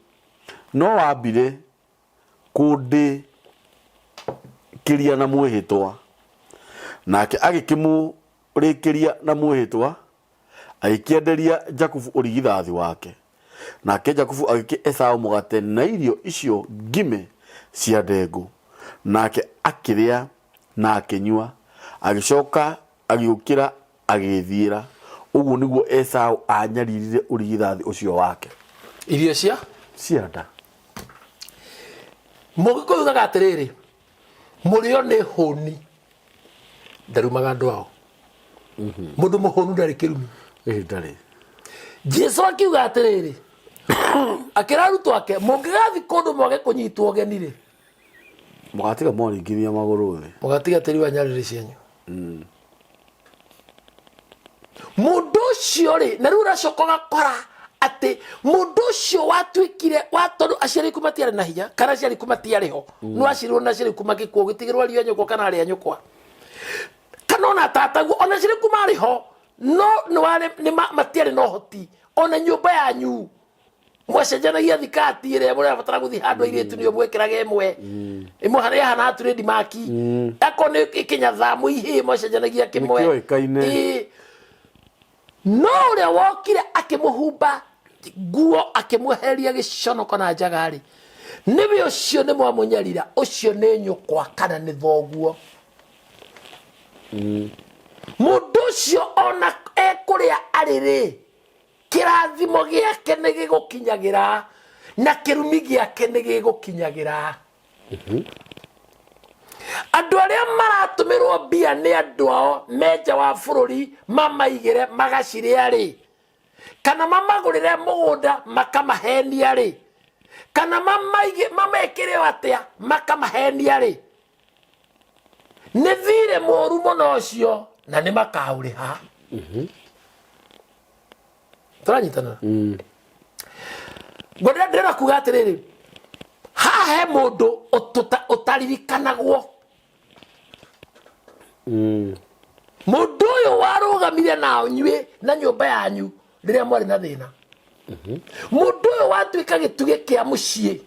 No wambire kũndĩkĩria na mwĩhĩtwa. Nake agĩkĩmũrĩkĩria na mwĩhĩtwa, agĩkĩenderia Jakubu ũrigithathi wake. Nake Jakubu agĩkĩ Esau mũgate na irio icio ngime cia ndengũ, nake akĩrĩa na akĩnyua, agĩcoka agĩũkĩra agĩĩthiĩra. Ũguo nĩguo Esau aanyaririre ũrigithathi ũcio wake. Irio cia Cia nda. Mũgĩkũyũ ugaga atĩrĩrĩ, mũrĩo nĩ hũni ndarumaga andũ ao. Mũndũ mũhũnu ndarĩ kĩrumi. Ĩĩ ndarĩ. Jesu akiuga atĩrĩrĩ, akĩra arutwo ake, mũngĩgathiĩ kũndũ mwage kũnyitwo ũgeni rĩ, Mũgatiga mwaringithia magũrũ thĩ. Mũgatiga tĩri wa nyarĩrĩ cianyu. Mũndũ ũcio rĩ, na rĩu ũracoka ũgakora atĩ mũndũ ũcio watuĩkire wa tondũ aciari aku matiarĩ na hinya kana aciari aku matiarĩ ho, nĩ waciarirwo na aciari aku magĩkua, ũgĩtigĩrwo ariũ a nyũkwa kana arĩ a nyũkwa kana ona tataguo, ona aciari aku marĩ ho no matiarĩ na ũhoti. Ona nyũmba yanyu mwacenjanagia thikati ĩrĩa mũrabatara gũthiĩ handũ airĩtu nĩo mwekĩraga ĩmwe ĩmwe harĩa hana turĩndi maki, akorwo nĩ kĩnyatha mũihĩ mwacenjanagia kĩmwe. Nĩkĩoĩkaine. Ĩĩ. No ũrĩa wokire akĩmũhumba nguo akĩmweheria gĩconoko na njaga rĩ, nĩwe ũcio nĩ mwamũnyarira, ũcio nĩ nyũkwa kana nĩ thoguo. Mũndũ ũcio ona ekũrĩa arĩ rĩ, kĩrathimo gĩake nĩ gĩgũkinyagĩra na kĩrumi gĩake nĩ gĩgũkinyagĩra. Andũ arĩa maratũmĩrwo mbia nĩ andũ ao me nja wa bũrũri mamaigĩre magacirĩa rĩ, kana mamagũrĩre mũgũnda makamahenia rĩ, kana mamekĩre o atĩa makamahenia rĩ, nĩ thirĩ mũru mũno ũcio na nĩ makaũrĩha. Tũranyitana? Ngwenda ndĩrenda kuga atĩrĩrĩ, haha he mũndũ ũtaririkanagwo. Mũndũ ũyũ warũgamire na inyuĩ na nyũmba yanyu rĩrĩa mwarĩ na thĩna, mũndũ ũyũ watuĩka gĩtugĩ kĩa mũciĩ,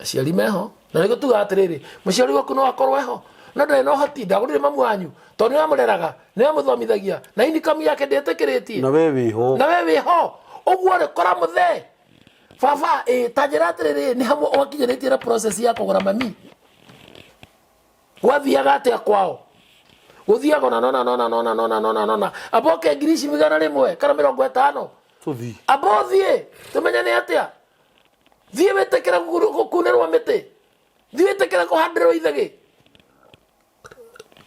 aciari meho, na nĩguo tugaga atĩrĩrĩ, mũciari waku no akorwo eho no ndarĩ na ũhoti, ndagũrĩre mamu wanyu tondũ nĩwe amũreraga, nĩwe amũthomithagia na income yake ndĩtĩkĩrĩtie. Na we wĩho. Na we wĩho ũguo rĩ, kora mũthee. Baba ĩ ta njĩra atĩrĩrĩ, nĩ hamwe wakinyanĩtie na process ya kũgũra mami? Gwathiaga atĩa kwao? Gũthiaga na nona nona nona nona nona nona amboke ngiri ici 100 kana 50. Tũthiĩ. Amba ũthiĩ tũmenye nĩ atĩa. Thiĩ wĩtĩkĩre gũkunĩrwo mĩtĩ, thiĩ wĩtĩkĩre kũhandĩrwo ithegĩ.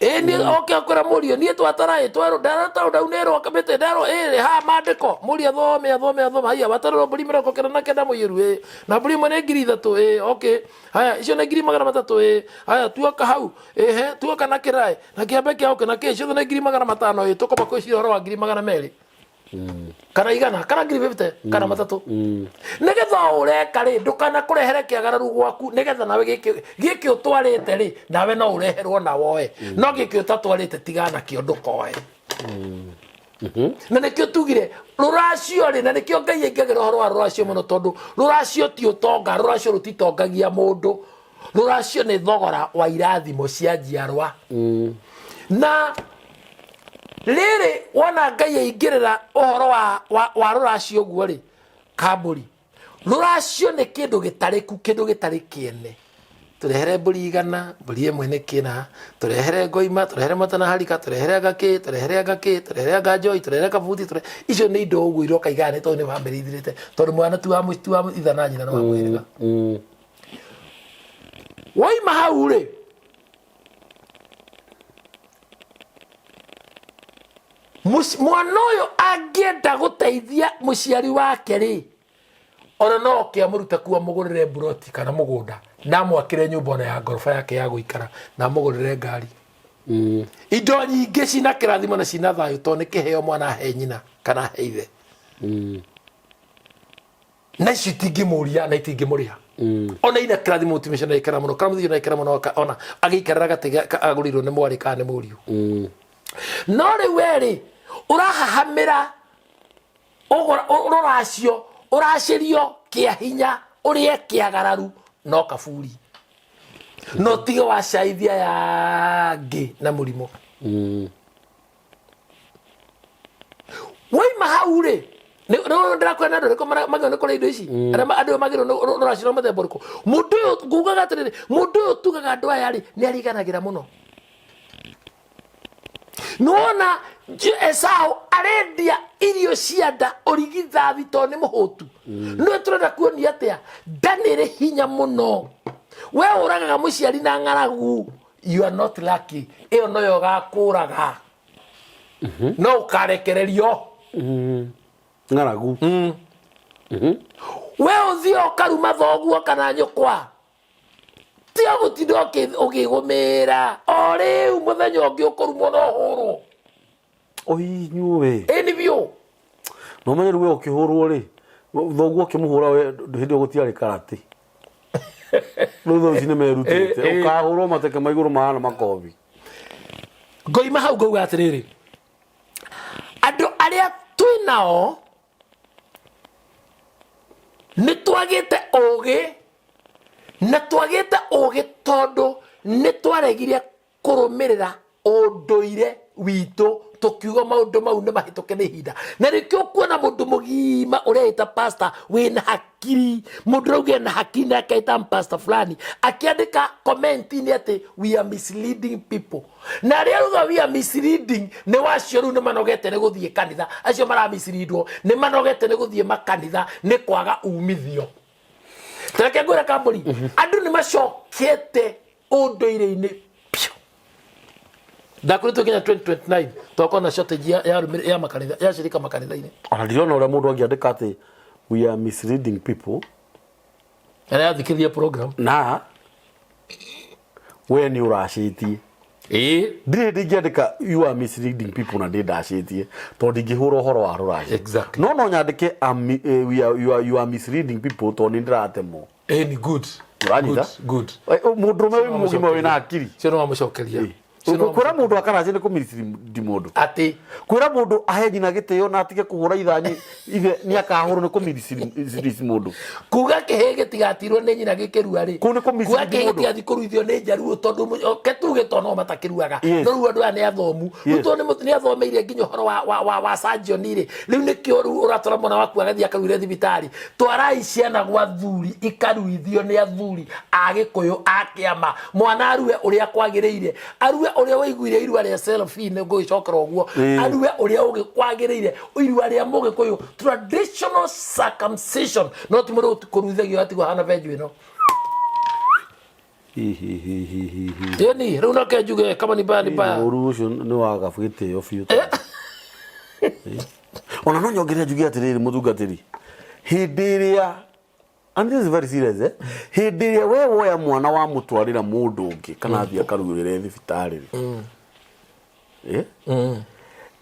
Ĩ niĩ oke akwĩra mũriũ, niĩ twatara ĩ twerwo ndarataũ ndaunĩrwo mĩtĩ nderwo ĩ ha maandĩko. Mũriũ athome athome athome, haiya, watarĩrwo mbũri 99 mũiyũru, ĩ na mbũri ĩmwe nĩ 3000, ĩ okay, haya icio nĩ 300,000, ĩ haya tuoka hau, ĩhe tuoka na kĩraĩ na kĩambe kĩa ũkĩ na kĩ ciothe nĩ 500,000, ĩ tũkomba kwĩciria ũhoro wa 200,000 kana 100 kana 50,000 kana 300. Nĩgetha o ũreka rĩ, ndũkanakũrehere kĩagararu gwaku, nĩgetha nawe gĩkĩ gĩkĩ ũtwarĩte rĩ, nawe no ũreherwo na woe, no gĩkĩ ũtatwarĩte tigana nakĩo, ndũkoe. Na nĩkĩo tugire rũracio rĩ, na nĩkĩo Ngai aingagĩra ũhoro wa rũracio mũno, tondũ rũracio ti ũtonga, rũracio rũtitongagia mũndũ, rũracio nĩ thogora wa irathimo cia njiarwa. Na rĩrĩ wona Ngai aingĩrĩra ũhoro wa rũracio ũguo rĩ, kambũri rũracio nĩ kĩndũ gĩtarĩku, kĩndũ gĩtarĩ kĩene. Tũrehere mbũri 100, mbũri ĩmwe nĩ kĩna, tũrehere ngoima, tũrehere matana harika, tũrehere anga kĩ, tũrehere anga kĩ, tũrehere anga njoi, tũrehere kabuti, tũrehere icio nĩ indo ũguo iroka igana, tondũ nĩ bamĩrĩ ithirĩte, tondũ mwana ti wa mũciĩ, ti wa ithe na nyina, nĩ wa mũhĩrĩga. Woima hau rĩ, mwana ũyũ angĩenda gũteithia mũciari wake rĩ, ona no oke amũrute kuo, amũgũrĩre mburoti kana mũgũnda, na amwakĩre nyũmba ona ya ngoroba yake ya gũikara, na amũgũrĩre ngari, indo nyingĩ cina kĩrathimo na cina thayũ, tondũ nĩ kĩheo mwana ahe nyina kana ahe ithe. Na icio itingĩmũria na itingĩmũrĩha. Ona ina kĩrathimo, mũtumia ũcio nĩaikara mũno kana mũthuri nĩaikara mũno, ona agĩikarĩra gatĩ agũrĩirwo nĩ mwarĩ kana nĩ mũriũ. No rĩu werĩ ũrahahamĩra rũracio, ũracĩrio kĩa hinya, ũrĩe kĩagararu no kaburi, no tige wacaithia yangĩ na mũrimũ. Waima hau rĩ, ndĩrakwĩra nĩ andũ arĩkũ magĩrĩirwo nĩ kũrĩa indo ici, arĩa andũ aya magĩrĩirwo nĩ rũracio rwa mũthemba ũrĩkũ. Mũndũ ũyũ ngugaga atĩrĩrĩ, mũndũ ũyũ tugaga andũ aya rĩ, nĩ ariganagĩra mũno. Nĩwona Esau arendia irio cia nda ũrigithathi tondũ nĩ mũhũtu. No tũrenda kuonia atĩa? Nda nĩ ĩrĩ hinya mũno. We ũragaga mũciari na ng'aragu, you are not lucky, ĩyo noyo ĩgakũraga, no ũkarekererio. Ng'aragu. We ũthiĩ ũkaruma thoguo kana nyũkwa, tiga gũtinda ũkĩgũmĩra o rĩu, mũthenya ũngĩ ũkũrumwo no ũhũrwo. Oi inyuĩ. Ĩni biũ. No menye rĩu we ũkĩhũrwo rĩ, thoguo ũkĩmũhũra we, hĩndĩ ĩyo gũtiarĩ karate. Rĩu thaa ici nĩ merutĩte. Ũkahũrwo mateke ma igũrũ mahana makobi. Ngoima hau ngauga atĩrĩrĩ, andũ arĩa twĩ nao nĩ twagĩte ũgĩ, na twagĩte ũgĩ tondũ nĩ twaregire kũrũmĩrĩra ũndũire witũ, tũkiuga maũndũ mau nĩ mahĩtũke nĩ ihinda. Na nĩkĩo ũkuona mũndũ mũgima ũreĩta pastor wĩna hakiri, mũndũ ũrauga ena hakiri na akeĩta pastor fulani, akĩandĩka comment-inĩ atĩ we are misleading people. Na arĩa auga we are misleading nĩ wacio rĩu nĩ manogete nĩ gũthiĩ kanitha, acio maramisleadwo nĩ manogete nĩ gũthiĩ makanitha nĩ kwaga umithio. Tareke ngwĩre kambũri, andũ nĩ macokete ũndũire-inĩ piũ. Ndakoretwo nginya 2029 twakorwo na shortage ya makanitha, ya shirika makanitha-inĩ. Ona ndirona ũrĩa mũndũ angĩandĩka atĩ we are misleading people. Arĩa athikĩrĩria program. Na we nĩ ũracĩtie. Ndirĩ hĩndĩ ingĩandĩka you are misleading people na ndĩ ndacĩtie, tondũ ndingĩhũra ũhoro wa rũracio. No nyandĩke you are misleading people tondũ nĩ ndĩratemwo. Ĩĩ ni good. Ũranyita? Good. Mũndũrũme wĩ mũgima wĩna hakiri. Cio nĩ wamũcokeria. Kwĩra mũndũ akaracie nĩ kũmislead mũndũ. Atĩ Kwĩra mũndũ ahe nyina gĩtĩo na atige kũhũra ithanyi ithe nĩ akahũrwo nĩ kũmislead mũndũ. Kuga kĩhĩ gĩtigatirwo nĩ nyina gĩkĩrua rĩ, Kũu nĩ kũmislead kuga kĩhĩ mũndũ. gĩtigathiĩ kũruithio nĩ njaruo, tondũ ke tuge tondũ no matakĩruaga. No rĩu andũ aya nĩ athomu. Rĩu tondũ nĩ athomeire nginya ũhoro wa surgeon rĩ, rĩu nĩkĩo rĩu ũratwara mwana waku agathiĩ akaruire thibitarĩ. Twarai ciana gwa athuri ikaruithio nĩ athuri a Gĩkũyũ a kĩama. Mwana arue ũrĩa kwagĩrĩire, arue ũrĩa waiguire irua rĩa selfie, nĩ ngũgĩcokera ũguo. Arue ũrĩa kwagĩrĩire irua rĩa Mũgĩkũyũ, traditional circumcision, no ti mũndũ kũruithagio atigwo hana benju ĩno. Ĩni rĩu no ke njuge kama ni mbaya ni mbaya. Ũru ũcio nĩ waga gĩtĩo biũ. Ona no nyongerere njuge atĩrĩrĩ, mũtungatĩri, hĩndĩ ĩrĩa, and this is very serious, eh? Hĩndĩ ĩrĩa we woya mwana wa mũtwarĩra mũndũ ũngĩ kana athiĩ akaruĩre thibitarĩ rĩ,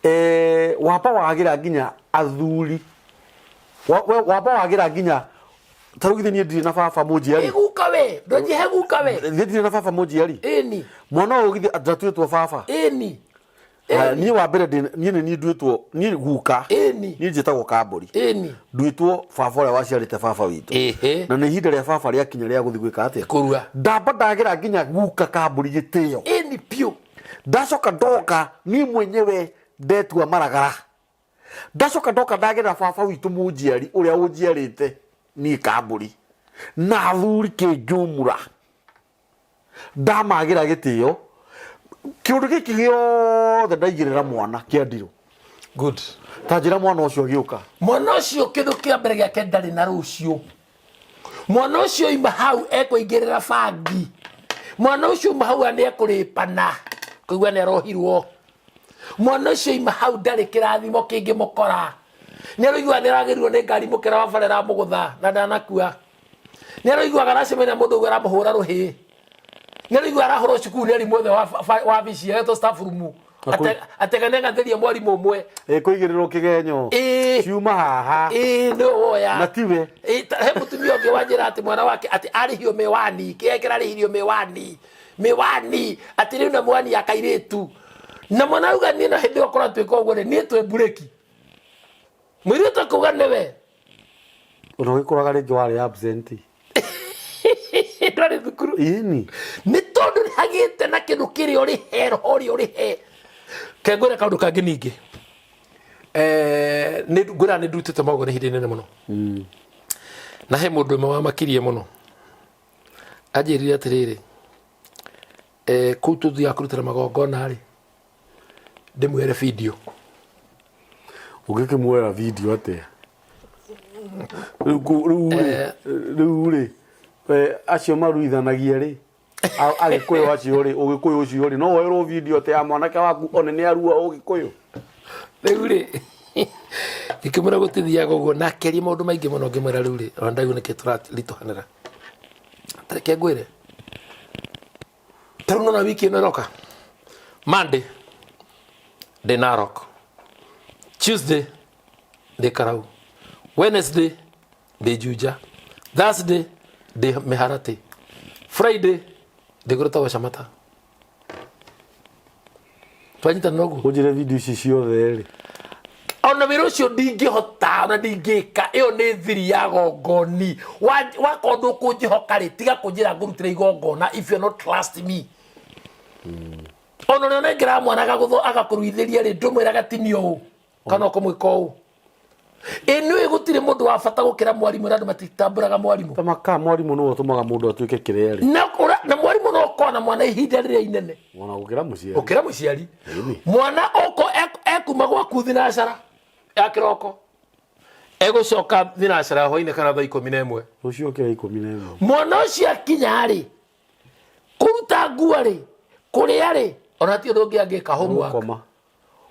eh? Wamba wagĩra nginya athuri, wamba wagĩra nginya ta rĩu githĩ niĩ ndirĩ na baba mũnjiari? Ĩ guka we, ndũnjihe guka we. Niĩ ndirĩ na baba mũnjiari? Ĩni. Mwana ũyũ githĩ ndatuĩtwo baba? Ĩni. Haya, niĩ wa mbere niĩ nĩ niĩ nduĩtwo niĩ guka. Ĩni. Niĩ njĩtagwo Kambũri. Ĩni. Nduĩtwo baba ũrĩa waciarĩte baba witũ. Na nĩ ihinda rĩa baba rĩakinya rĩa gũthiĩ gwĩka atĩa? Kũrua. Ndamba ndagĩra nginya guka Kambũri gĩtĩo. Ĩni biũ. Ndacoka ndoka niĩ mwenyewe ndetua maragara. Ndacoka ndoka ndagĩra baba witũ mũnjiari ũrĩa ũnjiarĩte niĩ Kambũri na athuri kĩnjumura, ndamagĩra gĩtĩo. Kĩũndũ gĩkĩ gĩothe ndaigĩrĩra mwana kĩa ndirũ. Good. Ta njĩra mwana ũcio agĩũka. Mwana ũcio kĩndũ kĩa mbere gĩake ndarĩ na rũciũ. Mwana ũcio ima hau ekũingĩrĩra bangi. Mwana ũcio uma hau nĩ ekũrĩpana kũigua nĩ arohirwo. Mwana ũcio ima hau ndarĩ kĩrathimo kĩngĩmũkora. Nĩ aroigua nĩ aragĩrirwo nĩ ngari mũkĩra wa bara ĩramũgũtha na ndanakua. Nĩ aroiguaga aracemania na mũndũ ũguo aramũhũra rũhĩ. Nĩ aroigua arahũrwo cukuru nĩ arimũ othe wa wabici etwo staff room. Ategane ngathĩria mwarimũ ũmwe. Ĩ kũigĩrĩrwo kĩgenyo. Ĩ. Ciuma haha. Ĩ nĩ woya. Na tiwe. Ĩ, he mũtumia ũngĩ wanjĩra atĩ mwana wake atĩ arĩhio mĩwani, kĩrĩa kĩrarĩhirio mĩwani, mĩwani, atĩ rĩu na mĩwani ya kairĩtu. Na mwana auga niĩ no hĩndĩ ĩyo kũratuĩka ũguo rĩ, niĩ twĩ mburĩki. Mũirĩtu akauga nĩwe. Ona ũgĩkũraga rĩngĩ warĩ absent. Ndwarĩ thukuru. Ĩni. Nĩ tondũ nĩ hagĩte na kĩndũ kĩrĩa ũrĩhe, roho ũrĩa ũrĩhe. Ke ngwĩre kaũndũ kangĩ ningĩ. Nĩ ngwĩra nĩ ndutĩte magongona ihinda inene mũno. Na he mũndũ ũmwe wamakirie mũno. Anjĩrire atĩrĩrĩ, kũu tũthiaga kũrutĩra magongona rĩ, ndĩmuoere video. Ũngĩkĩmuoera video atĩa? Rĩu rĩu rĩ, rĩu rĩ, acio maruithanagia rĩ, Agĩkũyũ acio rĩ, ũgĩkũyũ ũcio rĩ, no woerwo video atĩ ya mwanake waku one nĩ arua ũgĩkũyũ? Rĩu rĩ, ngĩkĩmwĩra gũtithiaga ũguo, na akĩaria maũndũ maingĩ mũno, ngĩmwĩra rĩu rĩ, ona ndaigua nĩkĩ tũraritũhanĩra. Ta reke ngwĩre, ta rĩu nona wiki ĩno ĩroka, Monday ndĩ Narok, Tuesday ndĩ Karau, Wednesday ndĩ Juja, Thursday ndĩ Mĩharatĩ, Friday ndĩ kũrĩa Camata. Twanyitanĩra ũguo? Ũnjĩre video ici ciothe rĩ. Ona wĩra ũcio ndingĩhota, ona ndingĩka, ĩyo nĩ thiri ya gongoni. Wakorwo ndũkũnjĩhoka rĩ, tiga kũnjĩra ngũrutĩre igongona if you not trust me. Ona ũrĩa ũnengeraga mwana agakũruithĩria rĩ, ndũmwĩraga tinia ũũ kana ũkũmwĩka ũũ. Ĩ nĩũĩ gũtirĩ mũndũ wa bata gũkĩra mwarimũ, na andũ matitambũraga mwarimũ. Ta maka mwarimũ nĩwe ũtũmaga mũndũ atuĩke kĩrĩa rĩ. Na mwarimũ no ũkorwo na mwana ihinda rĩrĩa inene. Ona gũkĩra mũciari. Gũkĩra mũciari. Ĩni. Mwana ũko ekuma gwaku thinacara ya kĩroko, egũcoka thinacara ya hwainĩ kana thaa 11. Rũciũ ũkĩra 11. Mwana ũcio akinya rĩ, kũruta nguo rĩ, kũrĩa rĩ, ona ti ũndũ ũngĩ angĩka, homework. Gũkoma.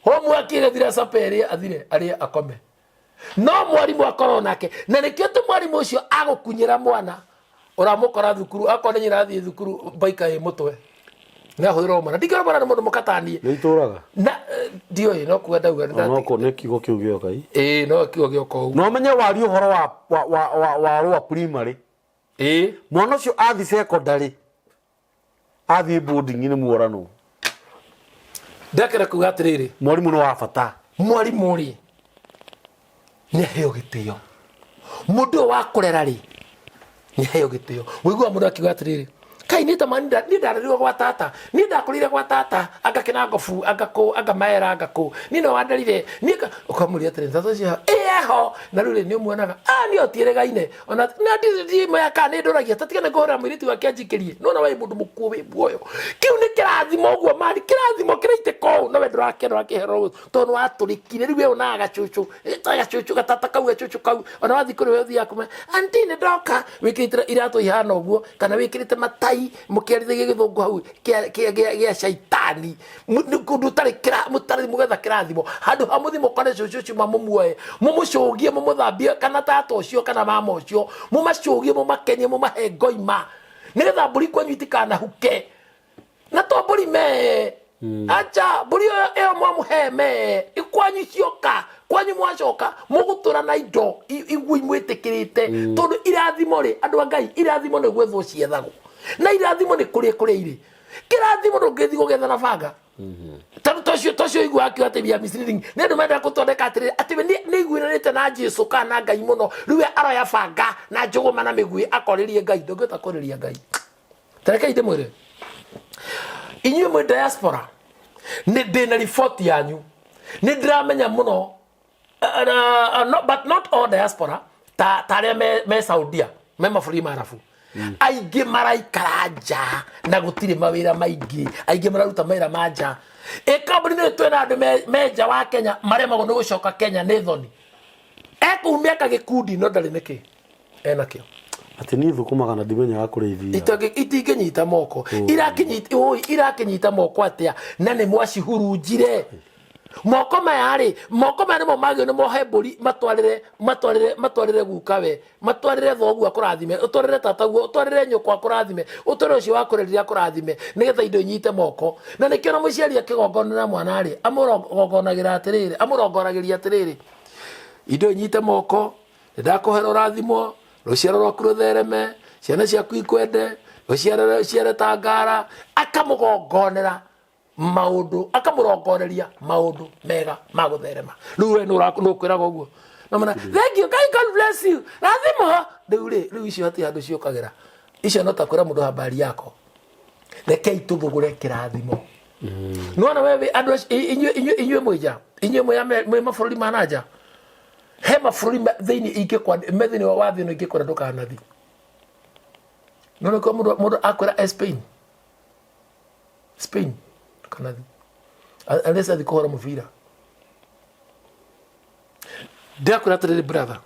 Homework ĩgĩthira capa ĩrĩa athire arĩe akome. No mwarimũ akorwo nake, na nĩkĩo tu mwarimũ ũcio agũkunyĩra mwana ũramũkora thukuru, akorwo nĩ nyina athiĩ thukuru baika ĩ mũtwe nĩ ahũthĩrwo mwana. Ndingĩona mwana nĩ mũndũ mũkatanie. Nĩ itũraga? Na ndiũĩ, no kuga ndauga nĩ No, nĩ kiugo kĩu gĩoka i. Ĩĩ, no kiugo gĩoka ũguo. No menye warie ũhoro wa rũa primary. Ĩĩ. Mwana ũcio athiĩ secondary, athiĩ boarding nĩ muorano. Ndakĩra kuga atĩrĩrĩ, Mwarimũ nĩ wa bata. Mwarimũ rĩ, nĩ aheo gĩtĩo. Mũndũ ũyũ wa kũrera rĩ, nĩ aheo gĩtĩo. Wĩiguaga mũndũ akiuga atĩrĩrĩ, kai niĩ ta niĩ ndarerirwo gwa tata, niĩ ndakũrĩire gwa tata, anga kĩnangobu, anga kũ, anga maera, anga kũ, niĩ no wanderire, niĩ ũkamũria atĩrĩrĩ, tata ũcio ĩ eho, na rĩu rĩ nĩ ũmuonaga, ah niĩ o tiĩrĩgaine, ona na ndiĩ kana nĩ ndũragia, ta tiga nĩ kũhũrĩra mũirĩtu wake anjikĩrie, nĩwona we mũndũ mũkuũ wĩ muoyo, kĩu nĩ kĩrathimo ũguo mani, kĩrathimo kĩraitĩka ũũ, no we ndũrakena ũrakĩhera tondũ nĩ watũrĩkire, rĩu we ũnaga gacucu, gacucu gatata kau, gacucu kau, ona wathiĩ kũrĩ we ũthiaga kuma, aunty nĩ ndoka, wĩkĩrĩte iratũ ihana ũguo, kana wĩkĩrĩte matai, mũkĩarĩria gĩthũngũ hau gĩa caitani, kũndũ ũtarĩ mũtarĩ mũgetha kĩrathimo, handũ ha mũthiĩ mũkore cũcũ ũcio mamũmuoe, mũmũcũgie, mũmũthambie, kana tata ũcio, kana mama ũcio, mũmacũgie, mũmakenie, mũmahe ngoima, nĩgetha mbũri kwanyu itikanahuke, na to mbũri mee, acha mbũri ĩyo ĩyo mwamũhe mee, kwanyu cioka, kwanyu mwacoka, mũgũtũra na indo iguo imwĩtĩkĩrĩte, tondũ irathimo rĩ, andũ a Ngai, irathimo nĩ gwethwo ciethagwo, na irathimo nĩ kũrĩa kũrĩa irĩ, kĩrathimo ndũngĩthiĩ gũgetha na banga. Tondũ tocio igua akiuga atĩ we are misleading, nĩ andũ mendaga gũtondeka atĩrĩrĩ, atĩ we nĩ iguĩranĩte na Jesu kana na Ngai mũno, rĩu we aroya banga na njũgũma na mĩguĩ akorĩrie Ngai, ndũngĩhota kũrĩria Ngai. Tarekei ndĩmwĩre, inyuĩ mwĩ diaspora, nĩ ndĩna riboti yanyu, nĩ ndĩramenya mũno, no, but not all diaspora, ta arĩa me Saudia, me mabũrũri ma Arabu, aingĩ maraikara nja na gũtirĩ mawĩra maingĩ, aingĩ mararuta mawĩra ma nja. Ĩ kambuni nĩ twĩna andũ me nja wa Kenya maremagwo nĩ gũcoka Kenya nĩ thoni, ekũu mĩaka gĩkundi no ndarĩ nĩkĩ enakĩo. Atĩ niĩ thũkũmaga na ndimenyaga kũrĩa ithiaga. Itingĩnyita moko, irakinyita, ũi, irakinyita moko atĩa na nĩ mwacihurunjire moko maya rĩ, moko maya nĩmo magĩrĩirwo nĩ mohe mbũri matwarĩre, matwarĩre, matwarĩre guka we, matwarĩre thoguo akũrathime, ũtwarĩre tataguo, ũtwarĩre nyũkwa akũrathime, ũtwarĩre ũcio wakũrerire akũrathime, nĩgetha indo inyite moko. Na nĩkĩo na mũciari akĩgongonera mwana rĩ, amũrongonagĩra atĩrĩrĩ, amũrongoragĩria atĩrĩrĩ, indo inyite moko, nĩndakũhera ũrathimwo, rũciaro rwaku rũthereme, ciana ciaku ikwende, ũciare, ũciare ta ngara, akamũgongonera maũndũ, akamũrongoreria maũndũ mega ma gũtherema. Rĩu we nĩ ũkwĩraga ũguo. Na mwana, thank you, God, God bless you. Rathimo. Rĩu rĩ, rĩu icio hatirĩ handũ ciũkagĩra. Icio no ta kwĩra mũndũ habari yako. Rekei tũthũgũre kĩrathimo. Nĩwona we wĩ andũ acio, inyuĩ mwĩ nja, inyuĩ mwĩ mabũrũri ma na nja. He mabũrũri thĩinĩ ingĩkwa, me thĩinĩ wa thĩ ĩno ingĩkwĩra ndũkanathiĩ. No nĩkĩo mũndũ akwĩra Spain. Spain ndũkanathiĩ. Unless athiĩ kũhũra mũbira. Ndĩrakwĩra atĩrĩrĩ brother,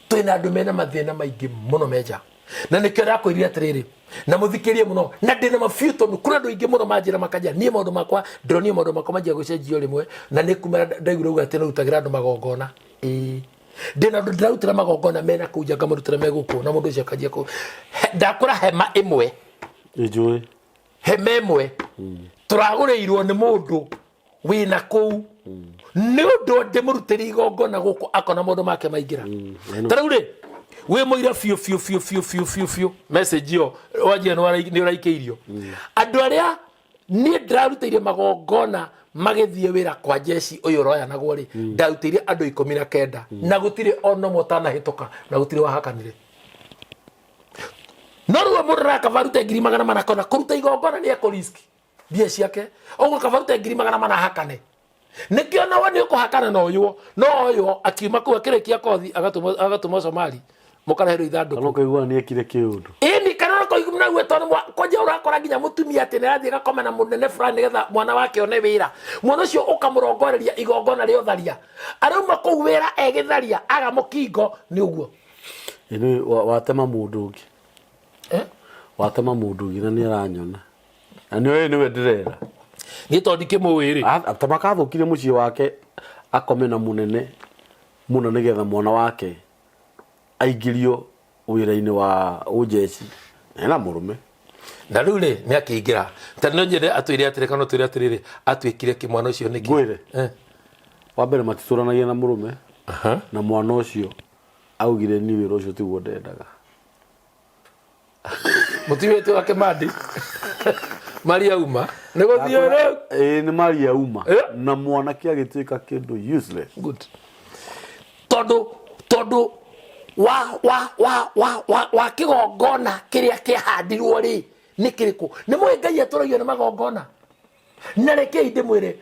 twĩna andũ mena mathĩna maingĩ mũno me nja. Na nĩkĩo ndakwĩrire atĩrĩrĩ, na mũthikĩrie mũno, na ndĩna mabiũ tondũ kũrĩ andũ aingĩ mũno manjĩra makanjĩra, niĩ maũndũ makwa, ndĩronire maũndũ makwa manjia gũcenjio rĩmwe, na nĩ kumĩra ndaiguire uga atĩ nĩrutagĩra andũ magongona. Ĩĩ. Ndĩna andũ ndĩrarutĩra magongona mena kũu nja, ngamũrutĩra me gũkũ, na mũndũ ũcio akanjia kũ-, ndakũra hema ĩmwe. Ĩnjũĩ. Hema ĩmwe. Tũragũrĩirwo nĩ mũndũ wĩna kũu. Nĩ ũndũ ndĩmũrutĩre igongona gũkũ akona maũndũ make maingĩra. Ta rĩu rĩ, wĩ mũira biũ biũ biũ biũ biũ biũ biũ message ĩyo wanjia nĩ ũraikĩirio. Andũ arĩa niĩ ndĩrarutĩire magongona magĩthiĩ wĩra kwa jeshi ũyũ ũroyanagwo rĩ, ndarutĩire andũ 19 na gũtirĩ ona ũmwe ũtanahĩtũka na gũtirĩ wahakanire. No rĩu mũndũ arakaba arute ngiri magana mana kona kũruta igongona nĩ ekũ risk mbia ciake, ũguo kaba arute ngiri magana mana hakane. Nĩkĩo nawe nĩ ũkũhakana na ũyũ, no ũyũ akiuma kũu akĩrĩkia kothi agatũmwo Somali mũkareherwo ithandũkũ. Kana ũkaigua nĩ ekire kĩũndũ. Ĩni, kana ũkaigua nague tondũ kwanja ũrakora nginya mũtumia atĩ nĩ arathiĩ agakoma na mũnene fulani nĩgetha mwana wake one wĩra. Mwana ũcio ũkamũrongoreria igongona rĩa ũtharia. Arauma kũu wĩra egĩtharia aga mũkingo nĩ ũguo. Ĩni, watema mũndũ ũngĩ. Watema mũndũ ũngĩ na nĩ aranyona. Na nĩ ũyũ nĩwe ndĩrera. Niĩ tondũ ndikĩmũĩ rĩ. Ta makathũkirie mũciĩ wake akome na mũnene mũno nĩgetha mwana wake aingĩrio wĩra-inĩ wa ũnjeci na ena mũrũme. Na rĩu rĩ, nĩ akĩingĩra. Ta no nyende atwĩre atĩrĩ, kana ũtwĩre atĩrĩrĩ, atuĩkire kĩ mwana ũcio nĩkĩ? Ngwĩre. Wa mbere matitũranagia na mũrũme. Na mwana ũcio augire niĩ wĩra ũcio tiguo ndendaga. Mũtumia witũ wa Kĩmandi. Maria uma nĩ gũthiĩ rĩu. Ĩĩ, nĩ maria uma. Eh. Na mwanake agĩtuĩka kĩndũ useless. Good. Tondũ wa kĩgongona kĩrĩa kĩahandirwo rĩ nĩ kĩrĩkũ? Nĩ mũĩ Ngai atũragio nĩ magongona. Na rekei ndĩmwĩre,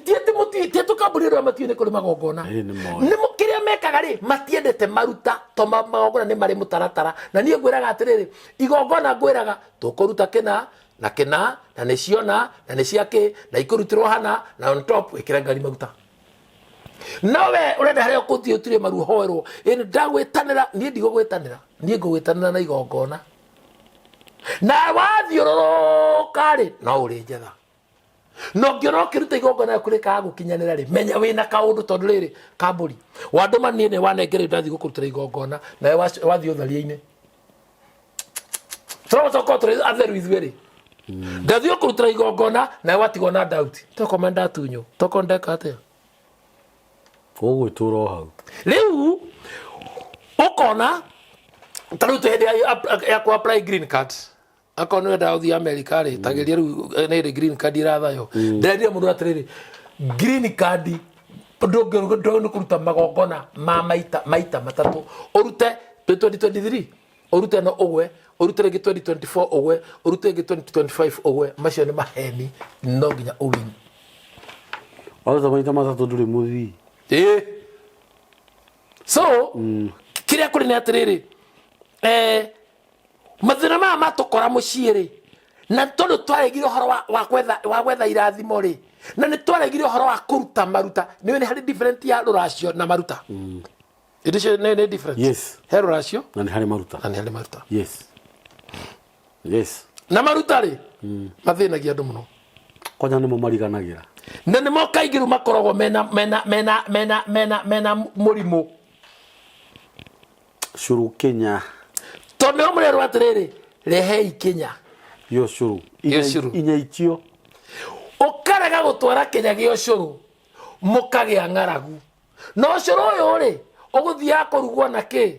ti atĩ mũtiũĩ, ti atĩ kambuni arĩa matiũĩ nĩ kũrĩ magongona. Ĩĩ, nĩ moĩ. Nĩ kĩrĩa mekaga rĩ, matiendete maruta, to magongona nĩ marĩ mũtaratara. Na niĩ ngwĩraga atĩrĩrĩ, igongona ngwĩraga tũkũruta kĩna na kĩna, na nĩ ciona, na nĩ cia kĩ, na ikũrutĩrwo hana, na on top ĩkĩre ngari maguta. No we ũrenda harĩa ũkũthiĩ ũturie maru ũhoerwo, ĩĩ ndagwĩtanĩra, niĩ ndigũgwĩtanĩra, niĩ ngũgwĩtanĩra na igongona. Na wathiũrũrũka rĩ, no ũrĩ njetha. Na ũngĩona ũkĩruta igongona rĩaku rĩkaga gũkinyanĩra rĩ, menya wĩna kaũndũ, tondũ rĩrĩ kambũri wandũma niĩ nĩ wanengera ndathiĩ gũkũrutĩra igongona, nawe wathiĩ ũtharia-inĩ. Tũrogocoka tũrĩ atheru ithuĩ rĩ, ndathiĩ gũkũrutĩra igongona nawe watigwo na doubt, tokorwo ndatunywo, tokorwo ndeka atĩa, Ũgwĩtũra o hau. Rĩu ũkona ta rĩu twĩ hĩndĩ ya kũ apply green card, akorwo nĩ wendaga gũthiĩ America rĩ, tageria rĩu nĩ ĩrĩ green card ĩrathaywo. Ndĩrerire mũndũ atĩrĩrĩ, green card ndũngĩ kũruta magongona ma maita matatũ, ũrute 2023, ũrute no ũgwe, ũrute rĩngĩ 2024 ũgwe, ũrute rĩngĩ 2025 ũgwe. Macio nĩ maheni, no nginya ũwin. Waruta maita matatũ ndũrĩ mũthii. Ĩĩ. So kĩrĩa kũrĩ nĩ atĩrĩrĩ, mathĩna maya matũkora mũciĩ rĩ, na tondũ twaregire ũhoro wa gwetha irathimo rĩ, na nĩ twaregire ũhoro wa kũruta maruta. Nĩ harĩ different ya rũracio na maruta. Indo icio nĩ different. Yes. He rũracio na nĩ harĩ maruta. Na nĩ harĩ maruta. Yes. Yes. Na maruta rĩ, mathĩnagia andũ mũno. Kwanja nĩmo mariganagĩra. Na nĩmo kaingĩ rĩu makoragwo mena mũrimũ. Cũrũ Kenya. Tondũ nĩo mũrerwo atĩrĩrĩ, rehei Kenya. Gĩa ũcũrũ. Gĩa ũcũrũ. Inya itio. Ũkarega gũtwara Kenya gĩa ũcũrũ, mũkagĩa ng'aragu. Na ũcũrũ ũyũ rĩ, ũgũthiaga kũrugwo na kĩ?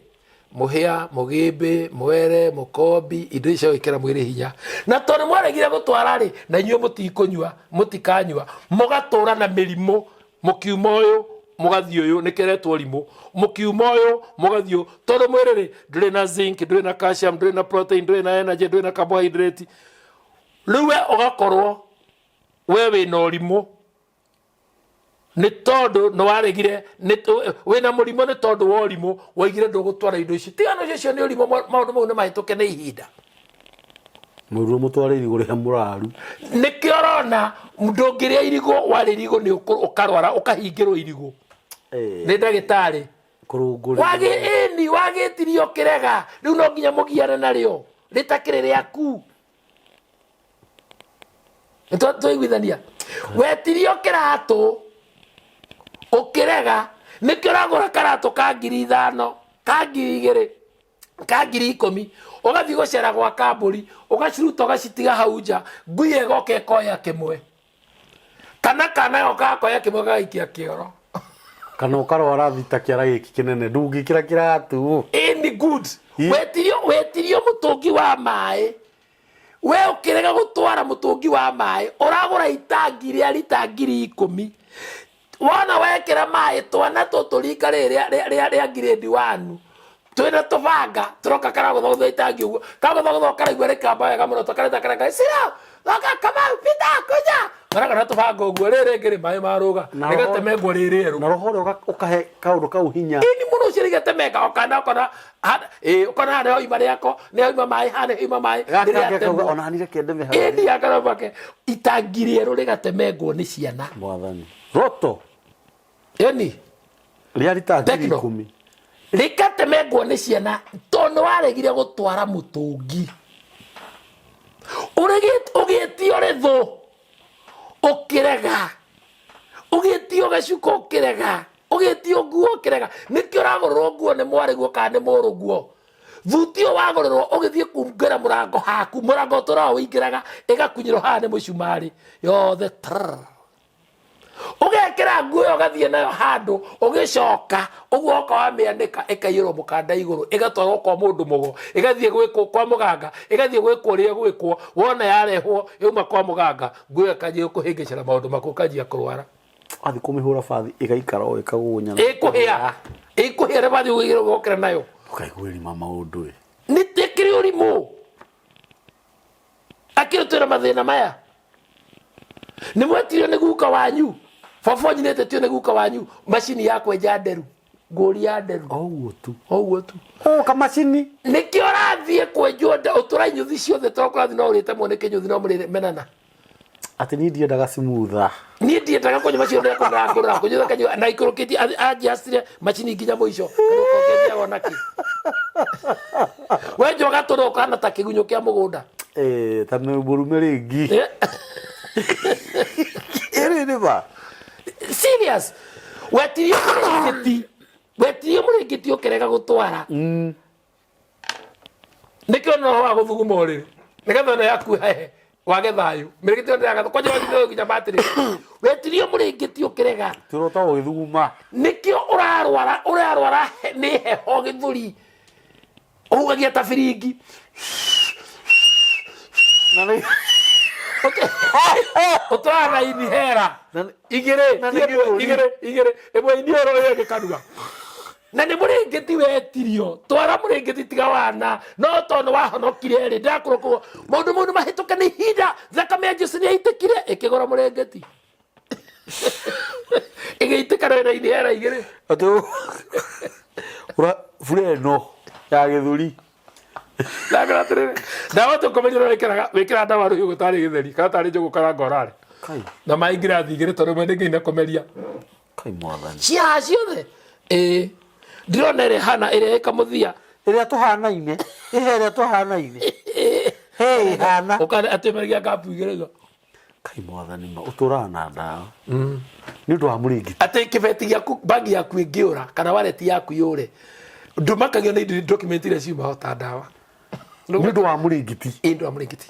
Mũhĩa, mũgĩmbĩ, mwere, mũkombi, indo icio gwĩkĩra mwĩrĩ hinya. Na tondũ mwaregire gũtwara rĩ, na inyuĩ mũtikũnyua, mũtikanyua, mũgatũra na mĩrimũ, mũkiuma ũyũ, mũgathiĩ ũyũ, nĩkĩo ĩretwo rimũ. Mũkiuma ũyũ, mũgathiĩ ũyũ. Tondũ mwĩrĩ rĩ, ndũrĩ na zinc, ndũrĩ na calcium, ndũrĩ na protein, ndũrĩ na energy, ndũrĩ na carbohydrate. Rĩu we ũgakorwo we wĩna ũrimũ nĩ tondũ nĩ waregire, wĩna mũrimũ nĩ tondũ wa ũrimũ, waigire ndũgũtwara indo ici. Tigana ũcio, ũcio nĩ ũrimũ, maũndũ mau nĩ mahĩtũke nĩ ihinda. Mũruo mũtware irigũ rĩa mũraru. Nĩkĩo ũrona ndũngĩrĩa irigũ, warĩa irigũ nĩ ũkarwara, ũkahingĩrwo irigũ. Nĩ ndagĩtarĩ. Kũrũngũrĩrwo. Ĩni, wagĩtirio kĩrega, rĩu no nginya mũgiane narĩo, rĩtakĩrĩ rĩaku. Twaiguithania. Wetirio kĩratũ, ũkĩrega, nĩkĩo ũragũra karatũ ka ngiri ithano, ka ngiri igĩrĩ, ka ngiri ikũmi, ũgathiĩ gũcera gwa kambũri, ũgaciruta ũgacitiga hau nja, ngui ĩgoka ĩkoya kĩmwe. Kana kana goka gakoya kĩmwe gagaikia kĩoro. Kana ũkarwara thita kĩara gĩkĩ kĩnene, ndũngĩkĩra kĩratũ. Ĩni good. Wetirio mũtũngi wa maĩ. We ũkĩrega gũtwara mũtũngi wa maĩ, ũragũra itangi rĩa rita ngiri ikũmi. Wona wekĩra maĩ twana tũtũ rika rĩrĩ rĩa grade 1. Twĩna tũbanga, tũroka karagũthogotha itangi ũguo. Kagũthogotha ũkaraigua rĩkamba wega mũno, tũkareta kareka, Sira, roka, Kamau, Peter, kuja. Maragana tũbanga ũguo, rĩrĩ rĩngĩ rĩ maĩ marũga. Rĩgatemengwo rĩ rĩerũ. Na roho ũrĩa ũkahe kaũndũ kau hinya. Ĩni mũno ũcio rĩgatemenga, ũkona, ũkona, ũkona haha nĩho ima rĩako, nĩho ima maĩ, haha nĩho ima maĩ, Gaka rĩrĩa kangĩ kauga, atemwo. ona ni reke ndeme hau. Ĩni akarobake. Itangi rĩerũ rĩgatemengwo nĩ ciana. Mwathani. Roto. Ĩni. Rĩa rita ngiri Tekno. ikũmi. Rĩgatemengwo nĩ ciana tondũ waregire gũtwara mũtũngi. Ũgĩtio rĩthũ, ũkĩrega. Ũgĩtio gĩcuko ũkĩrega. Ũgĩtio nguo ũkĩrega. Nĩkĩo ũragũrĩrwo nguo nĩ mwarĩguo kana nĩ mũrũguo. Thuti ũyũ wagũrĩrwo ũgĩthiĩ kungĩra mũrango haku, mũrango ũtũraga ũingĩraga, ĩgakunyĩrwo haha nĩ mũcumarĩ yothe trrr. Ũgekĩra nguo ĩyo ũgathiĩ nayo handũ, ũgĩcoka ũguo woka wamĩanĩka ĩkaiyũrwo mũkanda igũrũ, ĩgatwarwo kwa mũndũ mũgo, ĩgathiĩ gwĩkwo kwa mũganga, ĩgathiĩ gwĩkwo ũrĩa ĩgwĩkwo, wona yarehwo yauma kwa mũganga, nguo ĩyo ĩkanjia gũkũhĩngĩcĩra maũndũ maku, ũkanjia kũrwara. Wathiĩ kũmĩhũra bathi ĩgaikara o ĩkagũnya. Ĩkũhĩa, ĩkũhĩa nĩ bathi ũgĩkĩra nayo. Ũkaigua ĩrima maũndũ ĩ. Nĩ ĩkĩrĩ ũrimũ. Akĩrĩ twĩna mathĩna maya. Nĩ mwetirio nĩ guka wanyu. Baba wanyu nĩ etĩtio nĩ guka wanyu macini ya kwenja nderu. Ngũri ya nderu. Oguo tu. Oguo tu. O kamacini. Nĩkĩo ũrathiĩ kwenjwo nda ũtũra inyuthi ciothe tondũ kũrathiĩ no ũrĩte muone kĩnyuthi no mũrĩre menana. Atĩ niĩ ndiendaga simutha. Niĩ ndiendaga kũnyua macio ndekũrora ngũrora kũnyua kanyua na ikũrũkĩtie anjiacire macini nginya mũico kanua ona kĩ. Wenjwo gatũrũ ũkahana ta kĩgunyũ kĩa mũgũnda. Eh, ta mũrume rĩngĩ. Ĩrĩ nĩ ma. Serious. Wetirio mũrĩngĩti. Wetirio mũrĩngĩti ũkĩrega gũtwara. Nĩkĩo no wa gũthuguma ũrĩrĩ. Nĩgetha ĩno yaku hehe wage thayũ. Mĩrĩngĩti ĩyo ndĩragatha kwanja wathire nginya matĩrĩ. Wetirio mũrĩngĩti ũkĩrega. Tũrota ũgĩthuguma. Nĩkĩo ũrarwara ũrarwara nĩ heho gĩthũri. Ũhuhagia ta biringi. Na nĩ Ũtwaraga na inihera. Igĩrĩ, Na nĩ gĩthũri. igĩrĩ, igĩrĩ, ĩmwe iniũrũ ĩyo ĩngĩ kanua. Na nĩ mũrĩngĩti wetirio, twara mũrĩngĩti tiga wana, no tondũ wahonokire rĩ, ndĩrakwĩra ũguo, maũndũ mau nĩ mahĩtũke nĩ ihinda, thakame ya Jesu nĩ yaitĩkire, ĩkĩgũra mũrĩngĩti. Ĩgĩitĩka na ĩna inihera igĩrĩ. Atĩ ũra bure ĩno ya gĩthũri. Ndakĩra atĩrĩrĩ, ndawa tũkomerio no wĩkĩraga wĩkĩraga ndawa rũhiũ gũtarĩ gĩtheri kana tarĩ njũgũ kana ngorarĩ. Kai, Na maĩ ngirathi igĩrĩ tondũ ĩmwe ndĩngĩina kũmeria. kai mwathani. Ciaha ciothe. Ĩĩ. Ndĩrona ĩrĩa ĩhana ĩrĩa ĩkamũthia. Ĩrĩa tũhanaine, ĩhe ĩrĩa tũhanaine. He ĩhana. Ũkane atĩ meragia ngapu igĩrĩ. Kai mwathani ma ũtũraga na ndawa. Nĩ ũndũ wa mũrĩngĩti. Atĩ kĩbeti gĩaku bagi yaku ĩngĩũra kana wallet yaku yũre. Ndũmakagio nĩ indo document iria ciuma ho ta ndawa. Nĩ ũndũ wa mũrĩngĩti. Ĩĩ nĩ ũndũ wa mũrĩngĩti.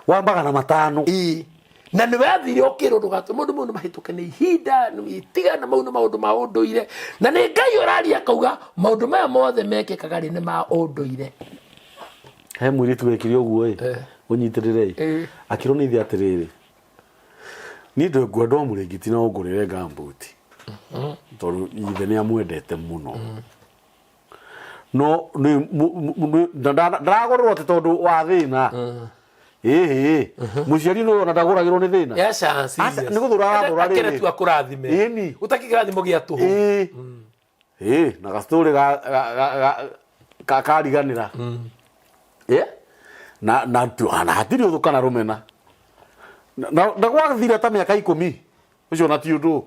Wa 500. Ĩĩ. Na nĩ wathire ũkĩrwo ndũgatũ maũndũ mau nĩ mahĩtũke nĩ ihinda tiga na mau nĩ maũndũ ma ũndũire. Na nĩ Ngai ũraria akauga maũndũ maya mothe mekĩkaga rĩ nĩ ma ũndũire. He mũirĩtu wekire ũguo ĩ, ũnyitĩrĩre ĩ, akĩrwo nĩ ithe atĩrĩrĩ, niĩ ngwenda o mũrĩngĩti na ũngũrĩre gumboot tondũ ithe nĩ amwendete mũno. No nĩ ndaragũrĩrwo atĩ tondũ wa thĩna. Ĩhĩ, mũciari nĩ ona ndagũragĩrwo nĩ thĩna. Aca, Aca, nĩ gũthũra arathũra rĩrĩ. Akĩre tu akũrathime. Ĩni. Gũtakĩ kĩrathimo gĩa tũhũ. Ĩĩ. Ĩĩ, na gacitũrĩ ga ga ga ga kariganĩra. Ĩ? Na na tu na hatirĩ ũthũ kana rũmena. Na na gwathira ta mĩaka 10. Ũcio na ti ũndũ.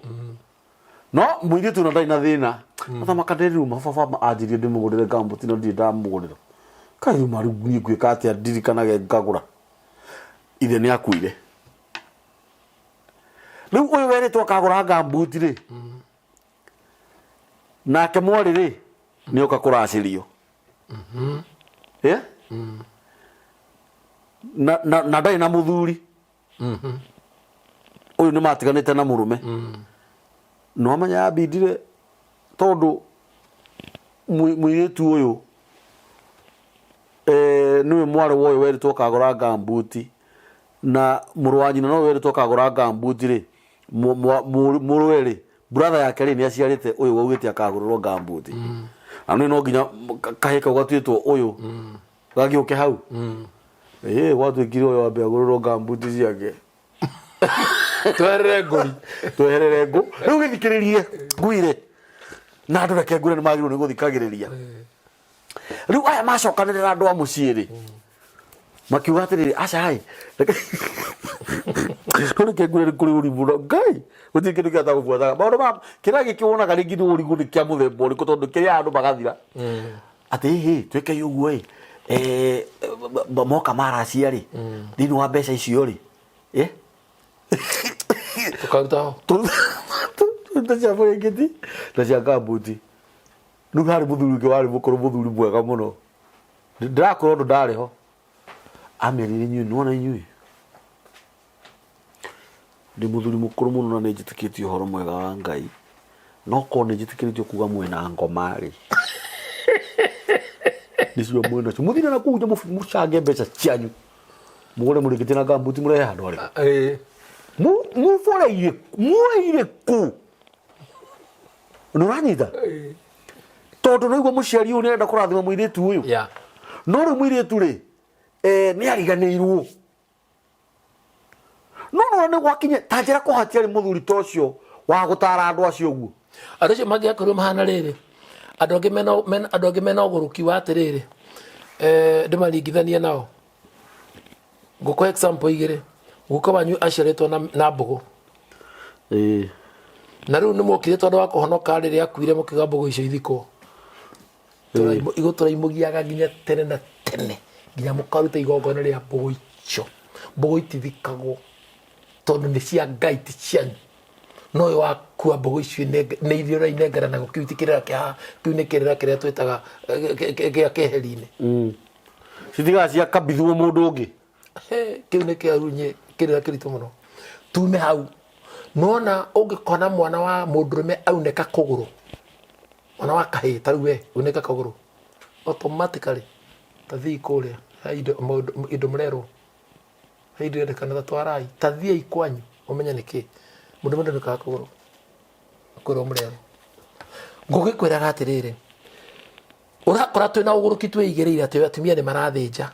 No mũirĩtu ona ndarĩ na thĩna. Athamaka ndĩruma baba anjĩrire ndĩmũgũrĩre gumboot no ndirĩ ndamũgũrĩra. Kaĩ rĩu rĩu niĩ ngwĩka atĩa ndirikanage ngagũra. Ithe nĩ akuire. Rĩu ũyũ werĩtwo akagũra gumboot rĩ, nake mwarĩ rĩ nĩ oka kũracĩrio. Eh? Na na na ndarĩ na mũthuri. Ũyũ nĩ matiganĩte na mũrũme. No amenya yambindire tondũ mũirĩtu ũyũ nĩwe mwarĩ wa ũyũ werĩtwo akagũra gumboot na mũrũ wa nyina nowe werĩtwo akagũra gumboot rĩ, mũrũwe rĩ, brother yake rĩ nĩ aciarĩte ũyũ waugĩte akagũrĩrwo gumboot. Na nĩ no nginya kahĩĩ kau gatuĩtwo ũyũ gagĩũke hau. Ĩĩ gwatuĩkire ũyũ ambe agũrĩrwo gumboot ciake. Tweherere ngũri. Tweherere ngũ. Rĩu gĩthikĩrĩrie ngwire. Na andũ reke ngwĩre nĩ magĩrĩirwo nĩ gũthikagĩrĩria. Rĩu aya macokanĩrĩra andũ a mũciĩ rĩ, makiuga atĩrĩrĩ, aca ĩ, reke reke ngwĩre nĩ kũrĩ ũrimũ na Ngai gũtirĩ kĩndũ kĩrĩa gũbuataga maũndũ ma kĩrĩa gĩkĩ wonaga rĩngĩ nĩ ũrimũ nĩ kĩa mũthemba ũrĩkũ tondũ kĩrĩa andũ magathira atĩ hĩ twĩkei ũguo ĩ moka maracia rĩ thĩinĩ wa mbeca icio rĩ Tũkaruta ho. Tũrute cia mũrĩngĩti na cia kambuti. Rĩu harĩ mũthuri ũngĩ warĩ mũkũrũ mũthuri mwega mũno. Ndĩrakwĩra ũndũ ndarĩ ho. Amerire inyuĩ nĩwona inyuĩ. Ndĩ mũthuri mũkũrũ mũno na nĩ njĩtĩkĩtie ũhoro mwega wa Ngai, no korwo nĩ njĩtĩkĩrĩtio kuga mwĩna ngoma rĩ, nĩcio mwĩnacio. Mũthire na kũu nja mũcange mbeca cianyu, mũgũre mũrĩngĩti na ngambuti mũrehe handũ harĩkũ? Mũboreire, muoire kũ? Nĩ ũranyita? Tondũ nĩ mũciari ũyũ nĩ arenda kũrathima mũirĩtu ũyũ. No rĩu mũirĩtu rĩ, nĩ ariganĩirwo. No no nĩ gwakinya ta njĩra ko hatiarĩ mũthuri ta ũcio wa gũtara andũ acio ũguo. Andũ acio mangĩakorirwo mahana rĩrĩ, andũ angĩ mena andũ angĩ mena ũgũrũki wa atĩrĩrĩ, ndĩmaringithanie nao. Ngũkũhe example igĩrĩ. Guka wanyu aciarĩtwo na mbũgũ. Na rĩu nĩ mwokire tondũ wa kũhonoka rĩrĩa akuire mũkiuga mbũgũ icio ithikwo. Igũtũra imũgiaga nginya tene na tene nginya mũkaruta igongona rĩa mbũgũ icio. Mbũgũ itithikagwo tondũ nĩ cia Ngai ti cianyu. No ũyũ wakua mbũgũ icio nĩ iria ũrainengera na kĩu ti kĩrĩra kĩa kĩu nĩ kĩrĩra kĩrĩa twĩtaga gĩa keheri-inĩ. Citigaga ciakabithwo mũndũ ũngĩ. Kĩu nĩ kĩarunye kĩrĩra kĩritũ mũno. Tume hau. Nona ũngĩkona mwana wa mũndũrũme aunĩka kũgũrũ, mwana wa kahĩĩ ta rĩu we unĩka kũgũrũ, automatically ta thiĩi kũrĩa he indo maũndũ indo mũrerwo, he indo irendekana ta twarai, ta thiĩi kwanyu ũmenye nĩkĩ. Mũndũ ndaunĩkaga kũgũrũ, kwĩrwo mũrerwo. Ngũgĩkwĩraga atĩrĩrĩ, ũrakora twĩna ũgũrũki twĩigĩrĩire atĩ atumia nĩ marathĩnja.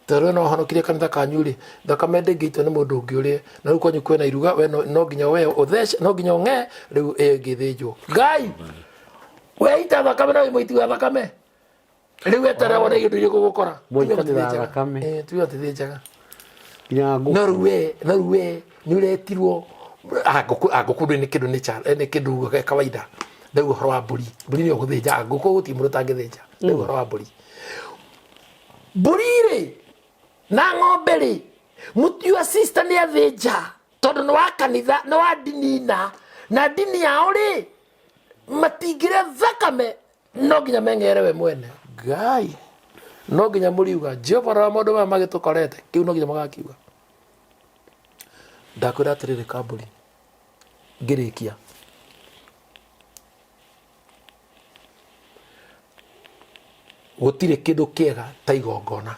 Tondũ we no ũhonokirie kanitha kanyu rĩ, thakame ndĩngĩitwo nĩ mũndũ ũngĩ ũrĩe. Na rĩu kwanyu kwĩna iruga, we no nginya we ũthece, no nginya ũng'ee, rĩu ĩyo ĩngĩ ĩthĩnjwo. Ngai! We ita thakame na wĩ mũiti wa thakame. Rĩu eterera wone indo iria igũgũkora. Mũitanĩra thakame. Tuge matithĩnjaga. Nginya ngũkũ. No rĩu we, no rĩu we nĩ ũretirwo, ngũkũ, ngũkũ ndũĩ nĩ kĩndũ nĩ cha, nĩ kĩndũ gĩa kawaida. Rĩu ũhoro wa mbũri, mbũri nĩyo gũthĩnja, ngũkũ gũtirĩ mũndũ ũtangĩthĩnja. Rĩu ũhoro wa mbũri. Mbũri rĩ na ng'ombe rĩ, mũtiua sister nĩ athĩnja tondũ nĩ wa kanitha, nĩ wa ndini na, na ndini yao rĩ matingĩrĩa thakame, no nginya meng'ere we mwene. Ngai, no nginya mũriuga Jehova rora maũndũ maya magĩtũkorete, kĩu no nginya magakiuga. Ndakwĩra atĩrĩrĩ kambũri, ngĩrĩkia. Gũtirĩ kĩndũ kĩega ta igongona.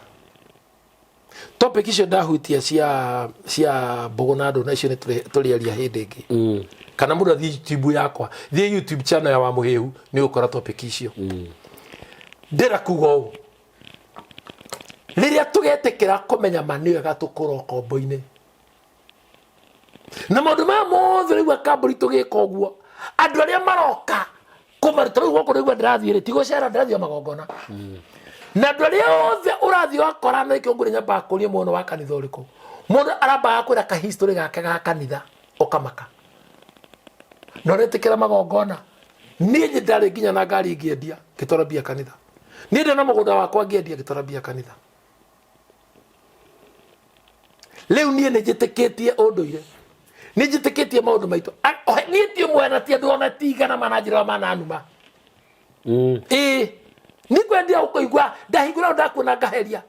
Topic icio ndahutia cia mbũgũ na ndũna icio nĩ tũrĩaria hĩndĩ ĩngĩ. Kana mũndũ athiĩ YouTube yakwa, thiĩ YouTube channel ya Wamũhĩhu nĩ ũgũkora topic icio. Ndĩrenda kuga ũũ, rĩrĩa tũgetĩkĩra kũmenya ma nĩ wega tũkũra ũkombo-inĩ. Na maũndũ maya mothe ũraigua kambũri tũgĩka ũguo, andũ arĩa maroka kũmaruta rĩu gũkũ ũraigua ndĩrathiĩ rĩ, ti gũcera ndĩrathiĩ o magongona. Na andũ arĩa othe ũrathiĩ wakora na nĩkĩo ngũrĩ nyambaga kũria mũndũ wa kanitha ũrĩkũ. Mũndũ arambaga kwĩra ka history gake ga kanitha ũkamaka. Na ũretĩkĩra magongona. Niĩ nĩ ndarĩ nginya na ngari ngĩendia ngĩtwara mbia kanitha. Niĩ ndĩ na mũgũnda wakwa ngĩendia ngĩtwara mbia kanitha. Rĩu niĩ nĩ njĩtĩkĩtie ũndũire, nĩ njĩtĩkĩtie maũndũ maitũ. Niĩ ti ũmwe na ti andũ ona ti igana mananjĩra mananuma. Ĩĩ, nĩ kwendia ũkũigua ndahingũra ndakuona ngaheria.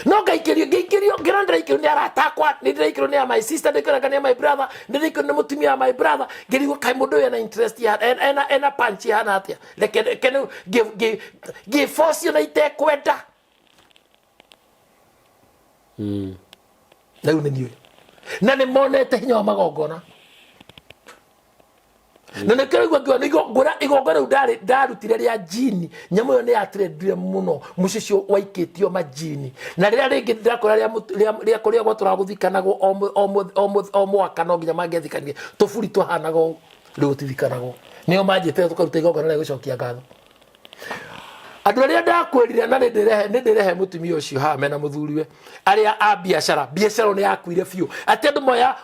No ngaikĩrio, ngĩikĩrio, ngĩona ndĩraikĩrio nĩ arata akwa, nĩ ndĩraikĩrio nĩ my sister, ndĩraikĩrio nĩ my brother, ndĩraikĩrio nĩ mũtumia wa my brother, ngĩrigwo kaĩ mũndũ ũyũ ena interest ya, ena punch ihana atĩa. Reke, reke rĩu ngĩ-force na itekwenda. Na rĩu nĩ niĩ ũyũ. Na nĩ monete hinya wa magongona. Na nĩkĩo rĩu ngiuga nĩ igongona, igongona rĩu ndarutire rĩa jini, nyamũ ĩyo nĩ yatrendire mũno, mũciĩ ũcio waikĩtio majini. Na rĩrĩa rĩngĩ ndĩrakwĩra rĩa kũrĩa gwatũraga gũthikanagwo o mwaka no nginya mangĩathikanire, tũburi twahanaga ũũ, rĩu gũtithikanagwo. Nĩo manjĩtire tũkaruta igongona rĩa gũcokia ngatho. Andũ arĩa ndakwĩrire na nĩ ndĩrehe mũtumia ũcio haha mena mũthuriwe, arĩa a biacara, biacara nĩ yakuire biũ. Atĩ andũ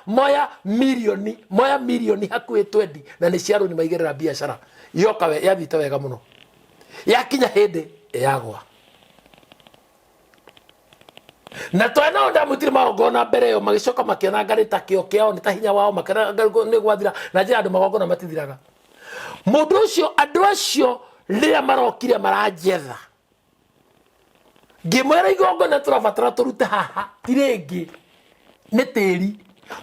moya mirioni, moya mirioni hakuhĩ 20 na nĩ cia rũni maigĩrĩra biacara. Yoka we, yathiĩte wega mũno. Yakinya hĩndĩ yagwa. Na twana nao ndamwĩtire magongona mbere ĩyo, magĩcoka makĩona ngarĩ ta kĩo kĩao, nĩ ta hinya wao, makĩona ngarĩ nĩ gwathira, na njĩra andũ magongona matithiraga. Mũndũ ũcio, andũ acio rĩrĩa marokire maranjetha, ngĩmwĩra igongona tũrabatara tũrute haha, ti rĩngĩ. Nĩ tĩri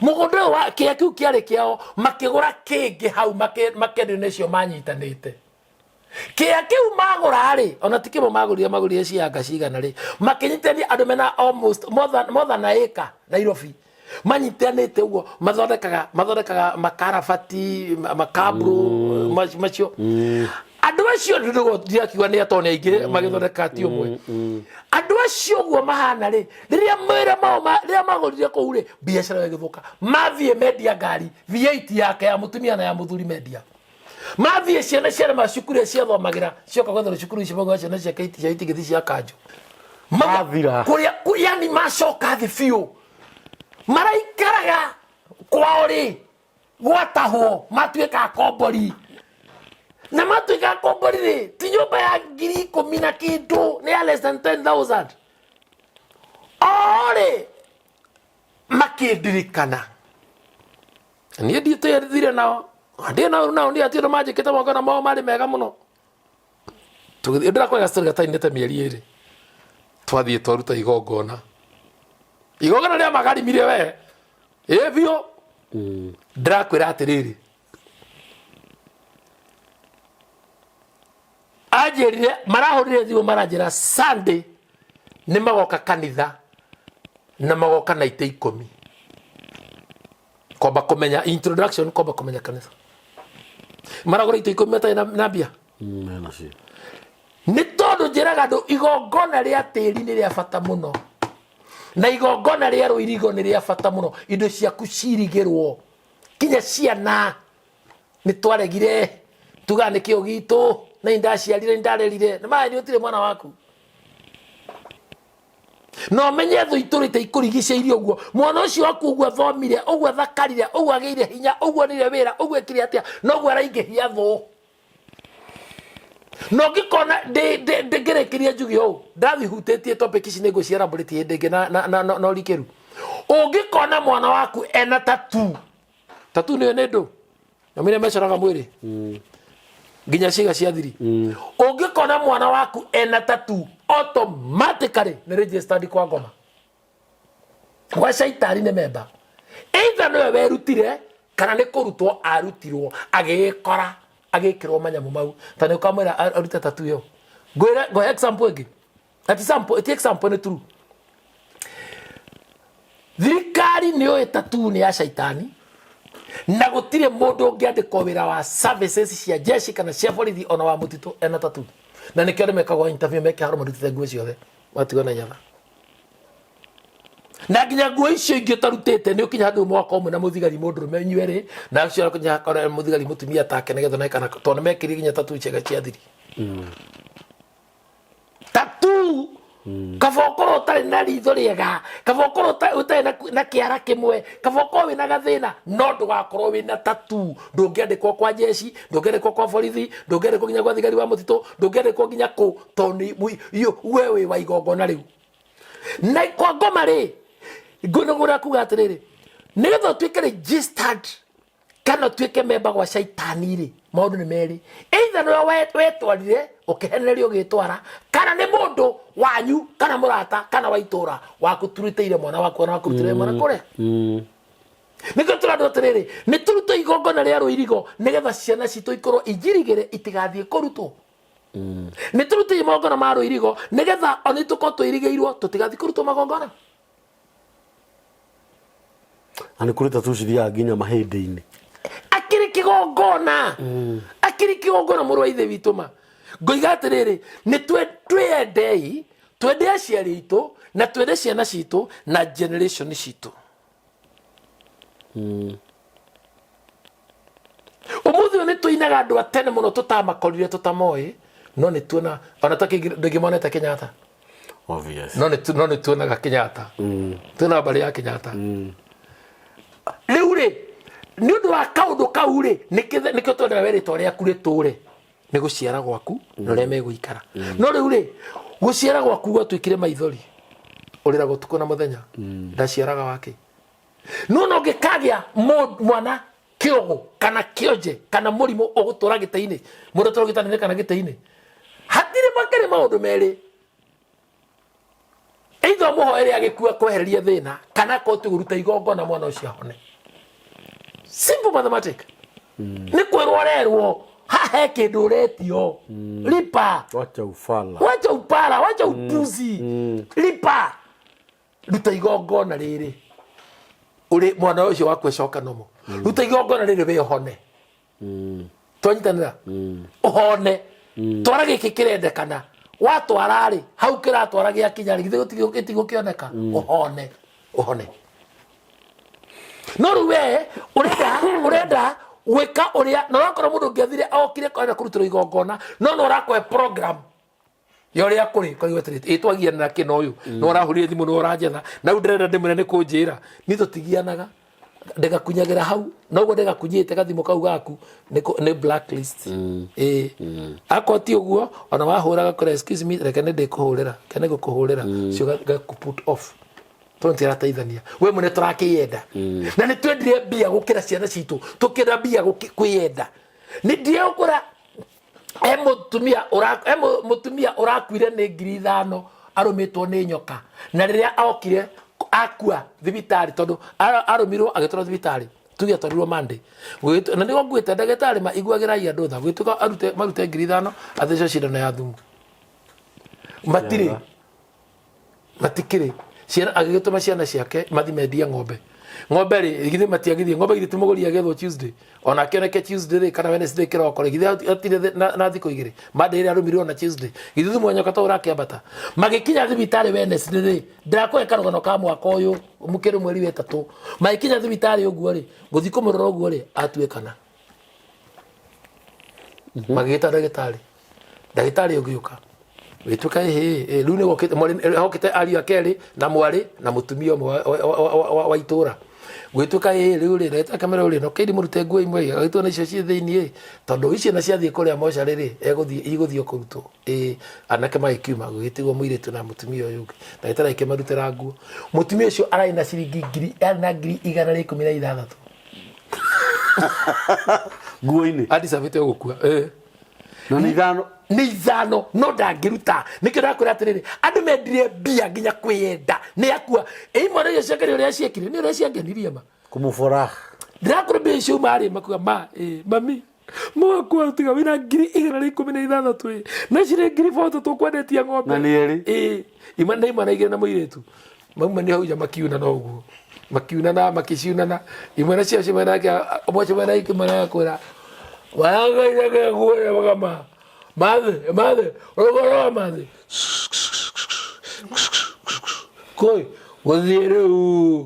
mũgũnda ũyũ wa kĩea kĩu kĩarĩ kĩao, makĩgũra kĩngĩ hau, makĩendio nĩ cio manyitanĩte. Kĩea kĩu magũra rĩ, ona ti kĩmwe magũrire, magũrire cianga cigana rĩ, makĩnyitania andũ mena almost more than a acre Nairobi manyitanĩte ũguo, mathondekaga makarabati, makabro macio. Andũ acio ndirakiuga nĩ atoni aingĩ magĩthondeka, ti ũmwe. Andũ acio ũguo mahana rĩ, rĩrĩa mawĩra mao rĩrĩa magũrire kũu rĩ, biacara ĩgĩthũka. Mathiĩ mendia ngari V8 yake ya mũtumia na ya mũthuri mendia, mathiĩ ciana ciarema cukuru iria ciathomagĩra, cioka gwetherwo cukuru icio, mauga ciana ciake cia itingĩthi cia kanjũ. Mathira. Kũrĩa yani macoka thĩ biũ, maraikaraga kwao rĩ, gwatahwo, matuĩka akombori. Na matuĩka akombori rĩ, ti nyũmba ya 10,000 na kĩndũ, nĩ ya less than 10,000. O rĩ, makĩndirikana niĩ ndiĩtĩrire nao, ndĩ nao nao ndiĩ atĩ manjĩkĩte magongona mao marĩ mega mũno. Tũgĩthiĩ, ndĩrakwĩra story gatainĩte mĩeri 2, twathiĩ twaruta igongona, igongona rĩa magarimire we ĩ biũ. Ndĩrakwĩra atĩrĩrĩ, anjĩrire, marahũrire thimũ, maranjĩra Sunday nĩ magoka kanitha na magoka na itĩ 10 kwamba kũmenya introduction, kwamba kũmenya kanitha. Maragũra itĩ 10 matarĩ na mbia. Mena cio. Nĩ tondũ njĩraga andũ igongona rĩa tĩri nĩ rĩa bata mũno, na igongona rĩa rũirigo nĩ rĩa bata mũno. Indo ciaku cirigĩrwo kinya ciana. Nĩ twaregire tuga nĩ kĩo gitũ, na nĩ ndaciarire, nĩ ndarerire, nĩ maĩ nĩ ũtirĩ mwana waku. Na ũmenye thũ itũrĩte ikũrigicĩirie ũguo, mwana ũcio waku ũguo athomire ũguo, athakarire ũguo, agĩire hinya ũguo, onire wĩra ũguo, ekire atĩa, noguo araingĩhia thũ. Na ũngĩkona ngĩrĩkĩria njuge ũũ, ndathihutĩtie topic ici, nĩ ngũciarambũrĩtie hĩndĩ ĩngĩ na ũrikĩru. Ũngĩkona mwana waku ena tattoo, tattoo nĩyo nĩ ndũ nyamũ iria mecoraga mwĩrĩ nginya ciĩga cia thiri, ũngĩkona mwana waku ena tattoo, automatically nĩ registered kwa ngoma, gwa caitani, nĩ memba. Either nĩwe werutire kana nĩ kũrutwo arutirwo, agĩĩkora agĩkĩrwo manyamũ mau. Ta nĩ ũkamwĩra arute tattoo ĩyo. Ngwĩre, ngũhe example ĩngĩ, ati sample, iti example nĩ true. Thirikari nĩ yũĩ tattoo nĩ ya caitani, na gũtirĩ mũndũ ũngĩandĩkwo wĩra wa services cia jeshi kana cia borithi ona wa mũtitũ ena tattoo. Na nĩkĩo andũ mekagwo interview mekĩharo marutĩte nguo ciothe, matigwo na nyatha na nginya nguo icio ingĩ ũtarutĩte. Nĩ ũkinya handũ mwaka ũmwe na mũthigari mũndũrũme inyuerĩ, na ũcio akinya akora mũthigari mũtumia take, nĩgetha one kana tondũ nĩmekĩrire nginya tattoo ciĩga cia thiri. Tattoo, kaba ũkorwo ũtarĩ na ritho rĩega, kaba ũkorwo ũtarĩ na kĩara kĩmwe, kaba ũkorwo wĩna gathĩna, no ndũgakorwo wĩna tattoo. Ndũngĩandĩkwo kwa jeshi, ndũngĩandĩkwo kwa borithi, ndũngĩandĩkwo nginya gwa thigari wa mũtitũ, ndũngĩandĩkwo nginya kũ, tondũ we wĩ wa igongona rĩu. Na kwa ngoma rĩ, ngũnĩgũra kuga atĩrĩrĩ, nĩgetha ũtuĩke registered kana ũtuĩke memba gwa caitani rĩ, maũndũ nĩ merĩ: either nĩwe wetwarire ũkĩhenererio ũgĩtwara, kana nĩ mũndũ wanyu kana mũrata kana wa itũra wakũturutĩire mwana waku, ona wakũrutĩire mwana kũrĩa. Nĩkĩo tũrandũ atĩrĩrĩ, nĩ tũrute igongona rĩa rũirigo nĩgetha ciana citũ ikorwo injirigĩre itigathiĩ kũrutwo. Nĩ tũrute magongona ma rũirigo nĩgetha ona tũkorwo twĩrigĩirwo tũtigathiĩ kũrutwo magongona. Na nĩ kũrĩ tattoo cithiaga nginya mahĩndĩ-inĩ. Akĩrĩ kĩgongona, akĩrĩ kĩgongona, mũrũ wa ithe witũ. Ma ngoiga atĩrĩrĩ, nĩ twĩyendei, twende aciari aitũ na twende ciana citũ na generation citũ. Ũmũthĩ ũyũ nĩ tũinaga andũ a tene mũno tũtamakorire, tũtamoĩ, no nĩ tuona ona ta ndũngĩmonete Kenyatta. Obvious. No nĩ tuonaga Kenyatta, tuona mbarĩ ya Kenyatta. Rĩu rĩ, nĩ ũndũ wa kaũndũ kau rĩ, nĩkĩo twendaga we rĩtwa rĩaku rĩtũre nĩ gũciara gwaku na ũrĩa megũikara. No rĩu rĩ, gũciara gwaku gwatuĩkire maithori, ũrĩraga ũtukũ na mũthenya, ndaciaraga wake. No ũngĩkagĩa mwana kĩũgũ kana kĩonje kana mũrimũ ũgũtũra gĩtĩ-inĩ, mũndũ atũra gĩtanda-inĩ kana gĩtĩ-inĩ, hatirĩ makĩrĩ maũndũ merĩ: either ũmũhoere agĩkua kwehereria thĩna, Kana koti ruta igongona mwana ũcio ahone. Simple mathematic. Nĩ kwĩrwo ũrerwo haha he kĩndũ ũretio. Lipa. Wacha ufala. Wacha upara, wacha upuzi. Lipa. Ruta igongona rĩrĩ. Ũrĩ mwana ũcio waku acoka nomo. Ruta igongona rĩrĩ wĩhone. Twanyitanĩra. Ũhone. Twara gĩkĩ kĩrendekana. Watwara rĩ, hau kĩratwara gĩakinya rĩ, githĩ gĩtigũkĩoneka. Ũhone. Ũhone. No rĩu we ũrenda gwĩka ũrĩa na ũrakora mũndũ ũngĩathire okire kwenda kũrutĩrwo igongona no no ũrakũhe program ya ũrĩa kũrĩ koigwo atĩrĩ ĩ twagiana kĩ na ũyũ no ũrahũrire thimũ no ũranjetha na rĩu ndĩrenda ndĩmwĩre nĩ kũnjĩra niĩ tũtigianaga ndĩgakunyagĩra hau noguo ndĩgakunyĩte gathimũ kau gaku nĩ blacklist. Ĩ akorwo ti ũguo ona wahũra gakora excuse me, reke nĩ ndĩkũhũrĩra, reke nĩ ngũkũhũrĩra ũcio gaku put off tondũ tirateithania we mwene tũrakĩyenda na nĩ twendire mbia gũkĩra ciana citũ, tũkĩenda mbia kwĩyenda. Nĩ ndiegũkora he mũtumia ũra he mũtumia ũrakuire nĩ 5,000 arũmĩtwo nĩ nyoka, na rĩrĩa okire akua thibitarĩ tondũ arũmirwo agĩtwarwo thibitarĩ, tuge atwarirwo Monday. Na nĩguo nguĩte ndagĩtarĩ ma iguagĩrai andũ tha, gwĩtuĩka arute marute 5,000 athecwo cindano ya thumu, matirĩ matikĩrĩ ciana. Agĩgĩtũma ciana ciake mathi mendie ng'ombe. Ng'ombe rĩ, githĩ matiagithie ng'ombe? Githĩ ti mũgũri agethwo Tuesday ona akĩoneke Tuesday rĩ, kana Wednesday kĩroko rĩ? Githĩ atirĩ na thikũ igĩrĩ Monday ĩrĩa arũmirwo na Tuesday? Githĩ thumu wa nyoka to ũrakĩambata? Magĩkinya thibitarĩ Wednesday rĩ, ndĩrakũhe karũgano ka mwaka ũyũ mũkĩrĩ mweri wa ĩtatũ. Magĩkinya thibitarĩ ũguo rĩ, gũthiĩ kũmũrora ũguo rĩ, atuĩkana. Magĩgĩta ndagĩtarĩ, ndagĩtarĩ ũgĩũka gĩtuĩka ĩhĩ rĩu nĩ gokĩte mwarĩ, hokĩte ariũ ake erĩ na mwarĩ na mũtumia ũmwe wa itũra. Gwĩtuĩka ĩhĩ rĩu rĩ, ndagĩtarĩ akamera rĩ, no kĩndi mũrute nguo imwe agĩtua na icio ciĩ thĩiniĩ, tondũ icio na ciathiĩ kũrĩa mocarĩ rĩ, egũthiĩ igũthiĩ kũrutwo. Ĩĩ anake magĩkiuma, gũgĩtigwo mũirĩtu na mũtumia ũyũ ũngĩ. Ndagĩtarĩ akĩmarutĩra nguo. Mũtumia ũcio ararĩ na ciringi ngiri, arĩ na 116,000 nguo-inĩ. Adicabĩte gũkua ĩĩ. Na nĩ ithano. Nĩ ithano, no ndangĩruta. Nĩkĩo ndakwĩra atĩrĩrĩ, andũ mendire mbia nginya kwĩyenda. Nĩ akua ĩ imwana icio ciake nĩ ũrĩa ciekire, nĩ ũrĩa ciangenirie ma. Kũmũbora. Ndĩrakwĩra mbia icio umarĩ makuga ma ĩ mami mwakua tiga wĩna 116 ĩ na cirĩ 40,000 tũkwendetie ng'ombe. Na nĩ erĩ. Ĩ ima nĩ imwana igĩrĩ na mũirĩtu mauma nĩ hau nja makiuna, no ũguo makiunana makĩciunana. Imwe nacio cimenake ũmwe cimena ikĩmena kwĩra mayangaireke magama mathe mathe rũgoro mathe kũi gũthiĩ rĩu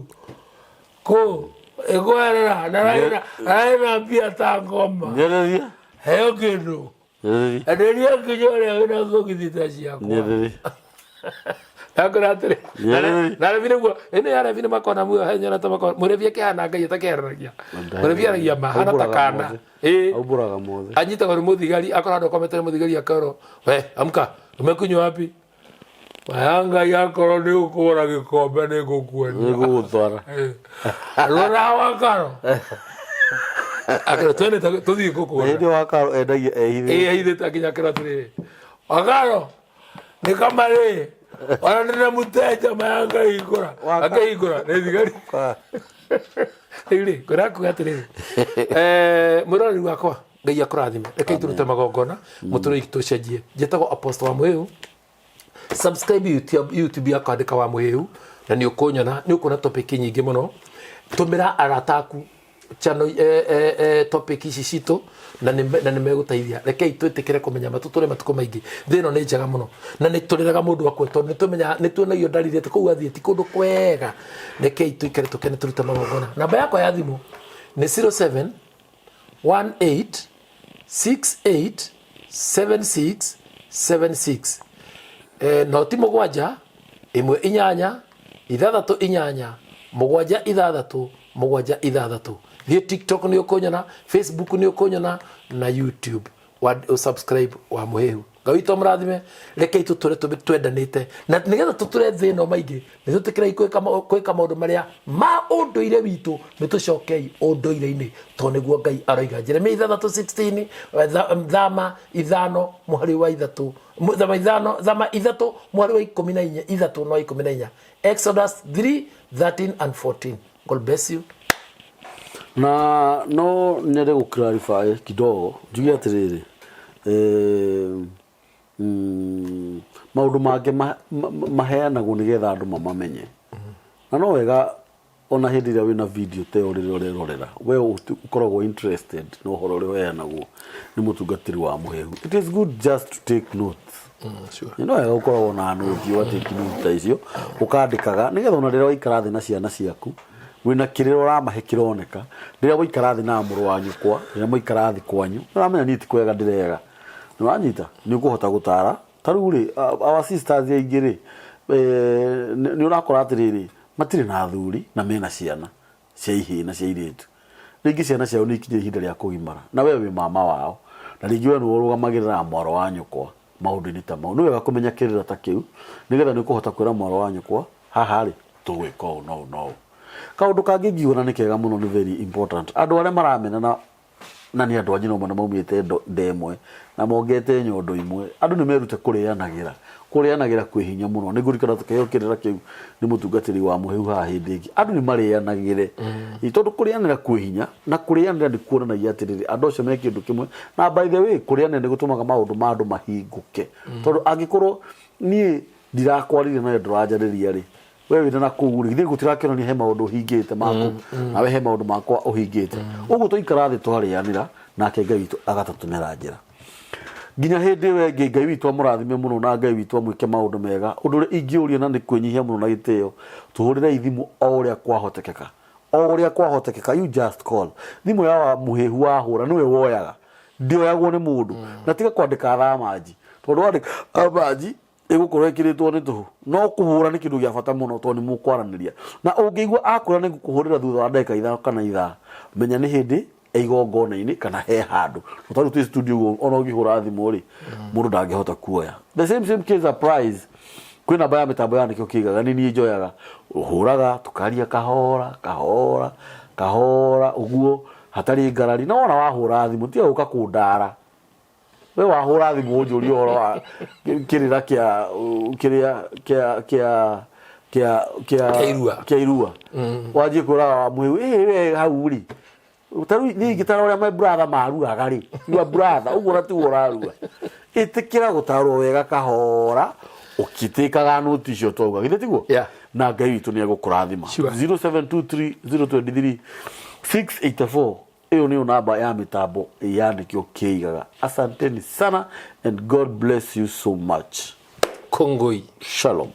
kũ ĩkwerera nararĩ na mbia ta ngoma. Nyereria. Heo kĩndũ. Nyereria. Enderia nginya ũrĩa wĩna thogithi ta ciakwa. Nyereria. Ndakwĩra atĩrĩ, Nyereria. na rebi nĩguo ĩno ya rebi nĩ makona muoyo he nyona ta makona mũrebi akĩhana Ngai atakĩaranagia. Mũrebi aragia ma hana ta kana ĩĩ. Aumbũraga mothe. Anyitagwo nĩ mũthigari, akora andũ akomete nĩ mũthigari, akerwo, "We amka, umekunywa wapi?" Maya Ngai, akorwo nĩ ũkũgũra gĩkombe nĩ ngũkuonia. Nĩngũgũtwara. Rora wakaro akero twende tũthiĩ kũkũra. Na hĩndĩ ĩyo wakaro endagia ehithĩte. Ĩĩ ehithĩte akinya akĩrwo atĩrĩrĩ, "Wakaro nĩ kamarĩ ona ndĩna mũteja maya ngahingũra." Akahingũra nĩ thigari. Rĩu rĩ, ngwĩra kuga atĩrĩrĩ, mwĩroreri wakwa, Ngai akũrathime. Rekei tũrute magongona mũtũrĩre witũ ũcenjie. Njĩtagwo Apostle wa Mũhĩu. Subscribe YouTube yakwa, andĩka wa Mũhĩu na nĩ ũkũnyona, nĩ ũkuona topic nyingĩ mũno. Tũmĩra arata aku channel, topic ici citũ na nĩ megũteithia. Rekei twĩtĩkĩre kũmenya ma tũtũre matukũ maingĩ. Thĩ ĩno nĩ njega mũno na nĩ tũrĩraga mũndũ akue tondũ nĩ tũmenyaga, nĩ tuonagio ndariri atĩ kũu athiĩ ti kũndũ kwega. Rekei tũikare tũkene, tũrute magongona. Namba yakwa ya thimũ nĩ 07 18 68 76 76, noti 7 1 8 6 8 7 6 7 6. Thiĩ TikTok nĩ ũkũnyona, Facebook nĩ ũkũnyona na YouTube. Wa subscribe wa Mũhĩhu. Ngai witũ amũrathime. Rekei tũtũre twendanĩte, na nĩgetha tũtũre thĩ ĩno maingĩ nĩ tũtĩkĩrei kwĩka maũndũ marĩa ma ũndũire witũ. Nĩ tũcokei ũndũire-inĩ, tondũ nĩguo Ngai aroiga. Jeremia 6:16, Thama 5 mũhari wa 3, Thama 5, Thama 3 mũhari wa 14, 3 na 14, Exodus 3 13 and 14. God bless you. Na no nyende gũ clarify kidogo, njuge atĩrĩrĩ, maũndũ mangĩ maheanagwo nĩgetha andũ mamamenye, na no wega ona hĩndĩ ĩrĩa wĩna video ta ĩyo, rĩrĩa ũrerorera we ũkoragwo interested na ũhoro ũrĩa ũheanagwo nĩ mũtungatĩri wa mũhehu, it is good just to take notes. Sure. Nĩ no wega ũkoragwo na nũti, ũgatake notes ta icio, ũkandĩkaga, nĩgetha ona rĩrĩa waikara thĩ na ciana ciaku, wĩna kĩrĩa ũramahe kĩroneka. Rĩrĩa waikara thĩ na mũrũ wa nyũkwa, rĩrĩa mwaikara thĩ kwanyu, ũramenya niĩ ti kwega ndĩrega, nĩ wanyita, nĩ ũkũhota gũtara. Ta rĩu rĩ, our sisters aingĩ rĩ, nĩ ũrakora atĩrĩrĩ, matirĩ na athuri na mena ciana cia ihĩĩ na cia irĩtu. Rĩngĩ ciana ciao nĩ ikinyĩre ihinda rĩa kũgimara, na we wĩ mama wao, na rĩngĩ we nĩwe ũrũgamagĩrĩra mwaro wa nyũkwa maũndũ-inĩ ta mau. Nĩ wega kũmenya kĩrĩra ta kĩu, nĩgetha nĩ ũkũhota kwĩra mwaro wa nyũkwa, haha rĩ, tũgwĩka ũũ na ũũ na ũũ. Kaũndũ kangĩ ngiuga na nĩ kega mũno, nĩ very important, andũ arĩa maramenana na nĩ andũ a nyina ũmwe na maumĩte nda ĩmwe na mongete nyondo imwe, andũ nĩ merute kũrĩanagĩra. Kũrĩanagĩra kwĩ hinya mũno. Nĩ ngũririkana tũkĩheo kĩrĩra kĩu nĩ mũtungatĩri wa mũhehu haha hĩndĩ ĩngĩ, andũ nĩ marĩanagĩre, tondũ kũrĩanĩra kwĩ hinya, na kũrĩanĩra nĩ kuonanagia atĩrĩrĩ, andũ acio me kĩndũ kĩmwe. Na by the way, kũrĩanĩra nĩ gũtũmaga maũndũ ma andũ mahingũke, tondũ angĩkorwo niĩ ndirakwaririe nawe, ndũranjarĩria rĩ, we wĩna na kũu rĩ, githĩ gũtirakĩonania he maũndũ ũhingĩte maku, nawe he maũndũ makwa ũhingĩte? Ũguo twaikara thĩ twarĩanĩra, nake Ngai witũ agatũtũmĩra njĩra. Nginya hĩndĩ ĩyo ĩngĩ, Ngai witũ amũrathime mũno, na Ngai witũ amwĩke maũndũ mega. Ũndũ ũrĩa ingĩũria na nĩ kwĩnyihia mũno na gĩtĩo, tũhũrĩrei thimũ o ũrĩa kwahotekeka, o ũrĩa kwahotekeka. You just call. Thimũ ya wa mũhĩhu wahũra nĩwe woyaga, ndĩoyagwo nĩ mũndũ. Na tiga kwandĩka thamanji, tondũ wandĩka thamanji ĩgũkorwo ĩkĩrĩtwo nĩ tũhũ. No kũhũra nĩ kĩndũ gĩa bata mũno, tondũ nĩ mũkwaranĩria. Na ũngĩigua akwĩra nĩ ngũkũhũrĩra thutha wa ndagĩka 5 kana ithaa, menya nĩ hĩndĩ e igongona-inĩ kana he handũ. No tarĩu twĩ studio ũguo, ona ũngĩhũra thimũ rĩ, mũndũ ndangĩhota kuoya. The same same case applies kwĩ namba ya mĩtambo ya nĩkĩo kĩigaga, nĩ niĩ njoyaga, ũhũraga, tũkaria kahora kahora kahora ũguo, hatarĩ ngarari. Na wona wahũra thimũ, tiga gũka kũndara. We wahũra thimũ ũnjũrie ũhoro wa kĩrĩra kĩa kĩrĩa kĩa kĩa kĩa kĩa Kĩa irua. Kĩa irua, wanjie kwĩra wa mwĩu ĩ we hau rĩ, ta rĩu niĩ ingĩtara ũrĩa my brother maruaga rĩ, your brother ũguo na tiguo ũrarua. Ĩtĩkĩra gũtarwo wega kahora, ũkĩtĩkaga nũti icio twauga, githĩ tiguo? Yeah. Na Ngai witũ nĩ egũkũrathima. Sure. 0723 023 684, ĩyo nĩyo namba ya mĩtambo ya nĩkĩo kĩigaga. Asanteni sana and God bless you so much. Kongoi. Shalom.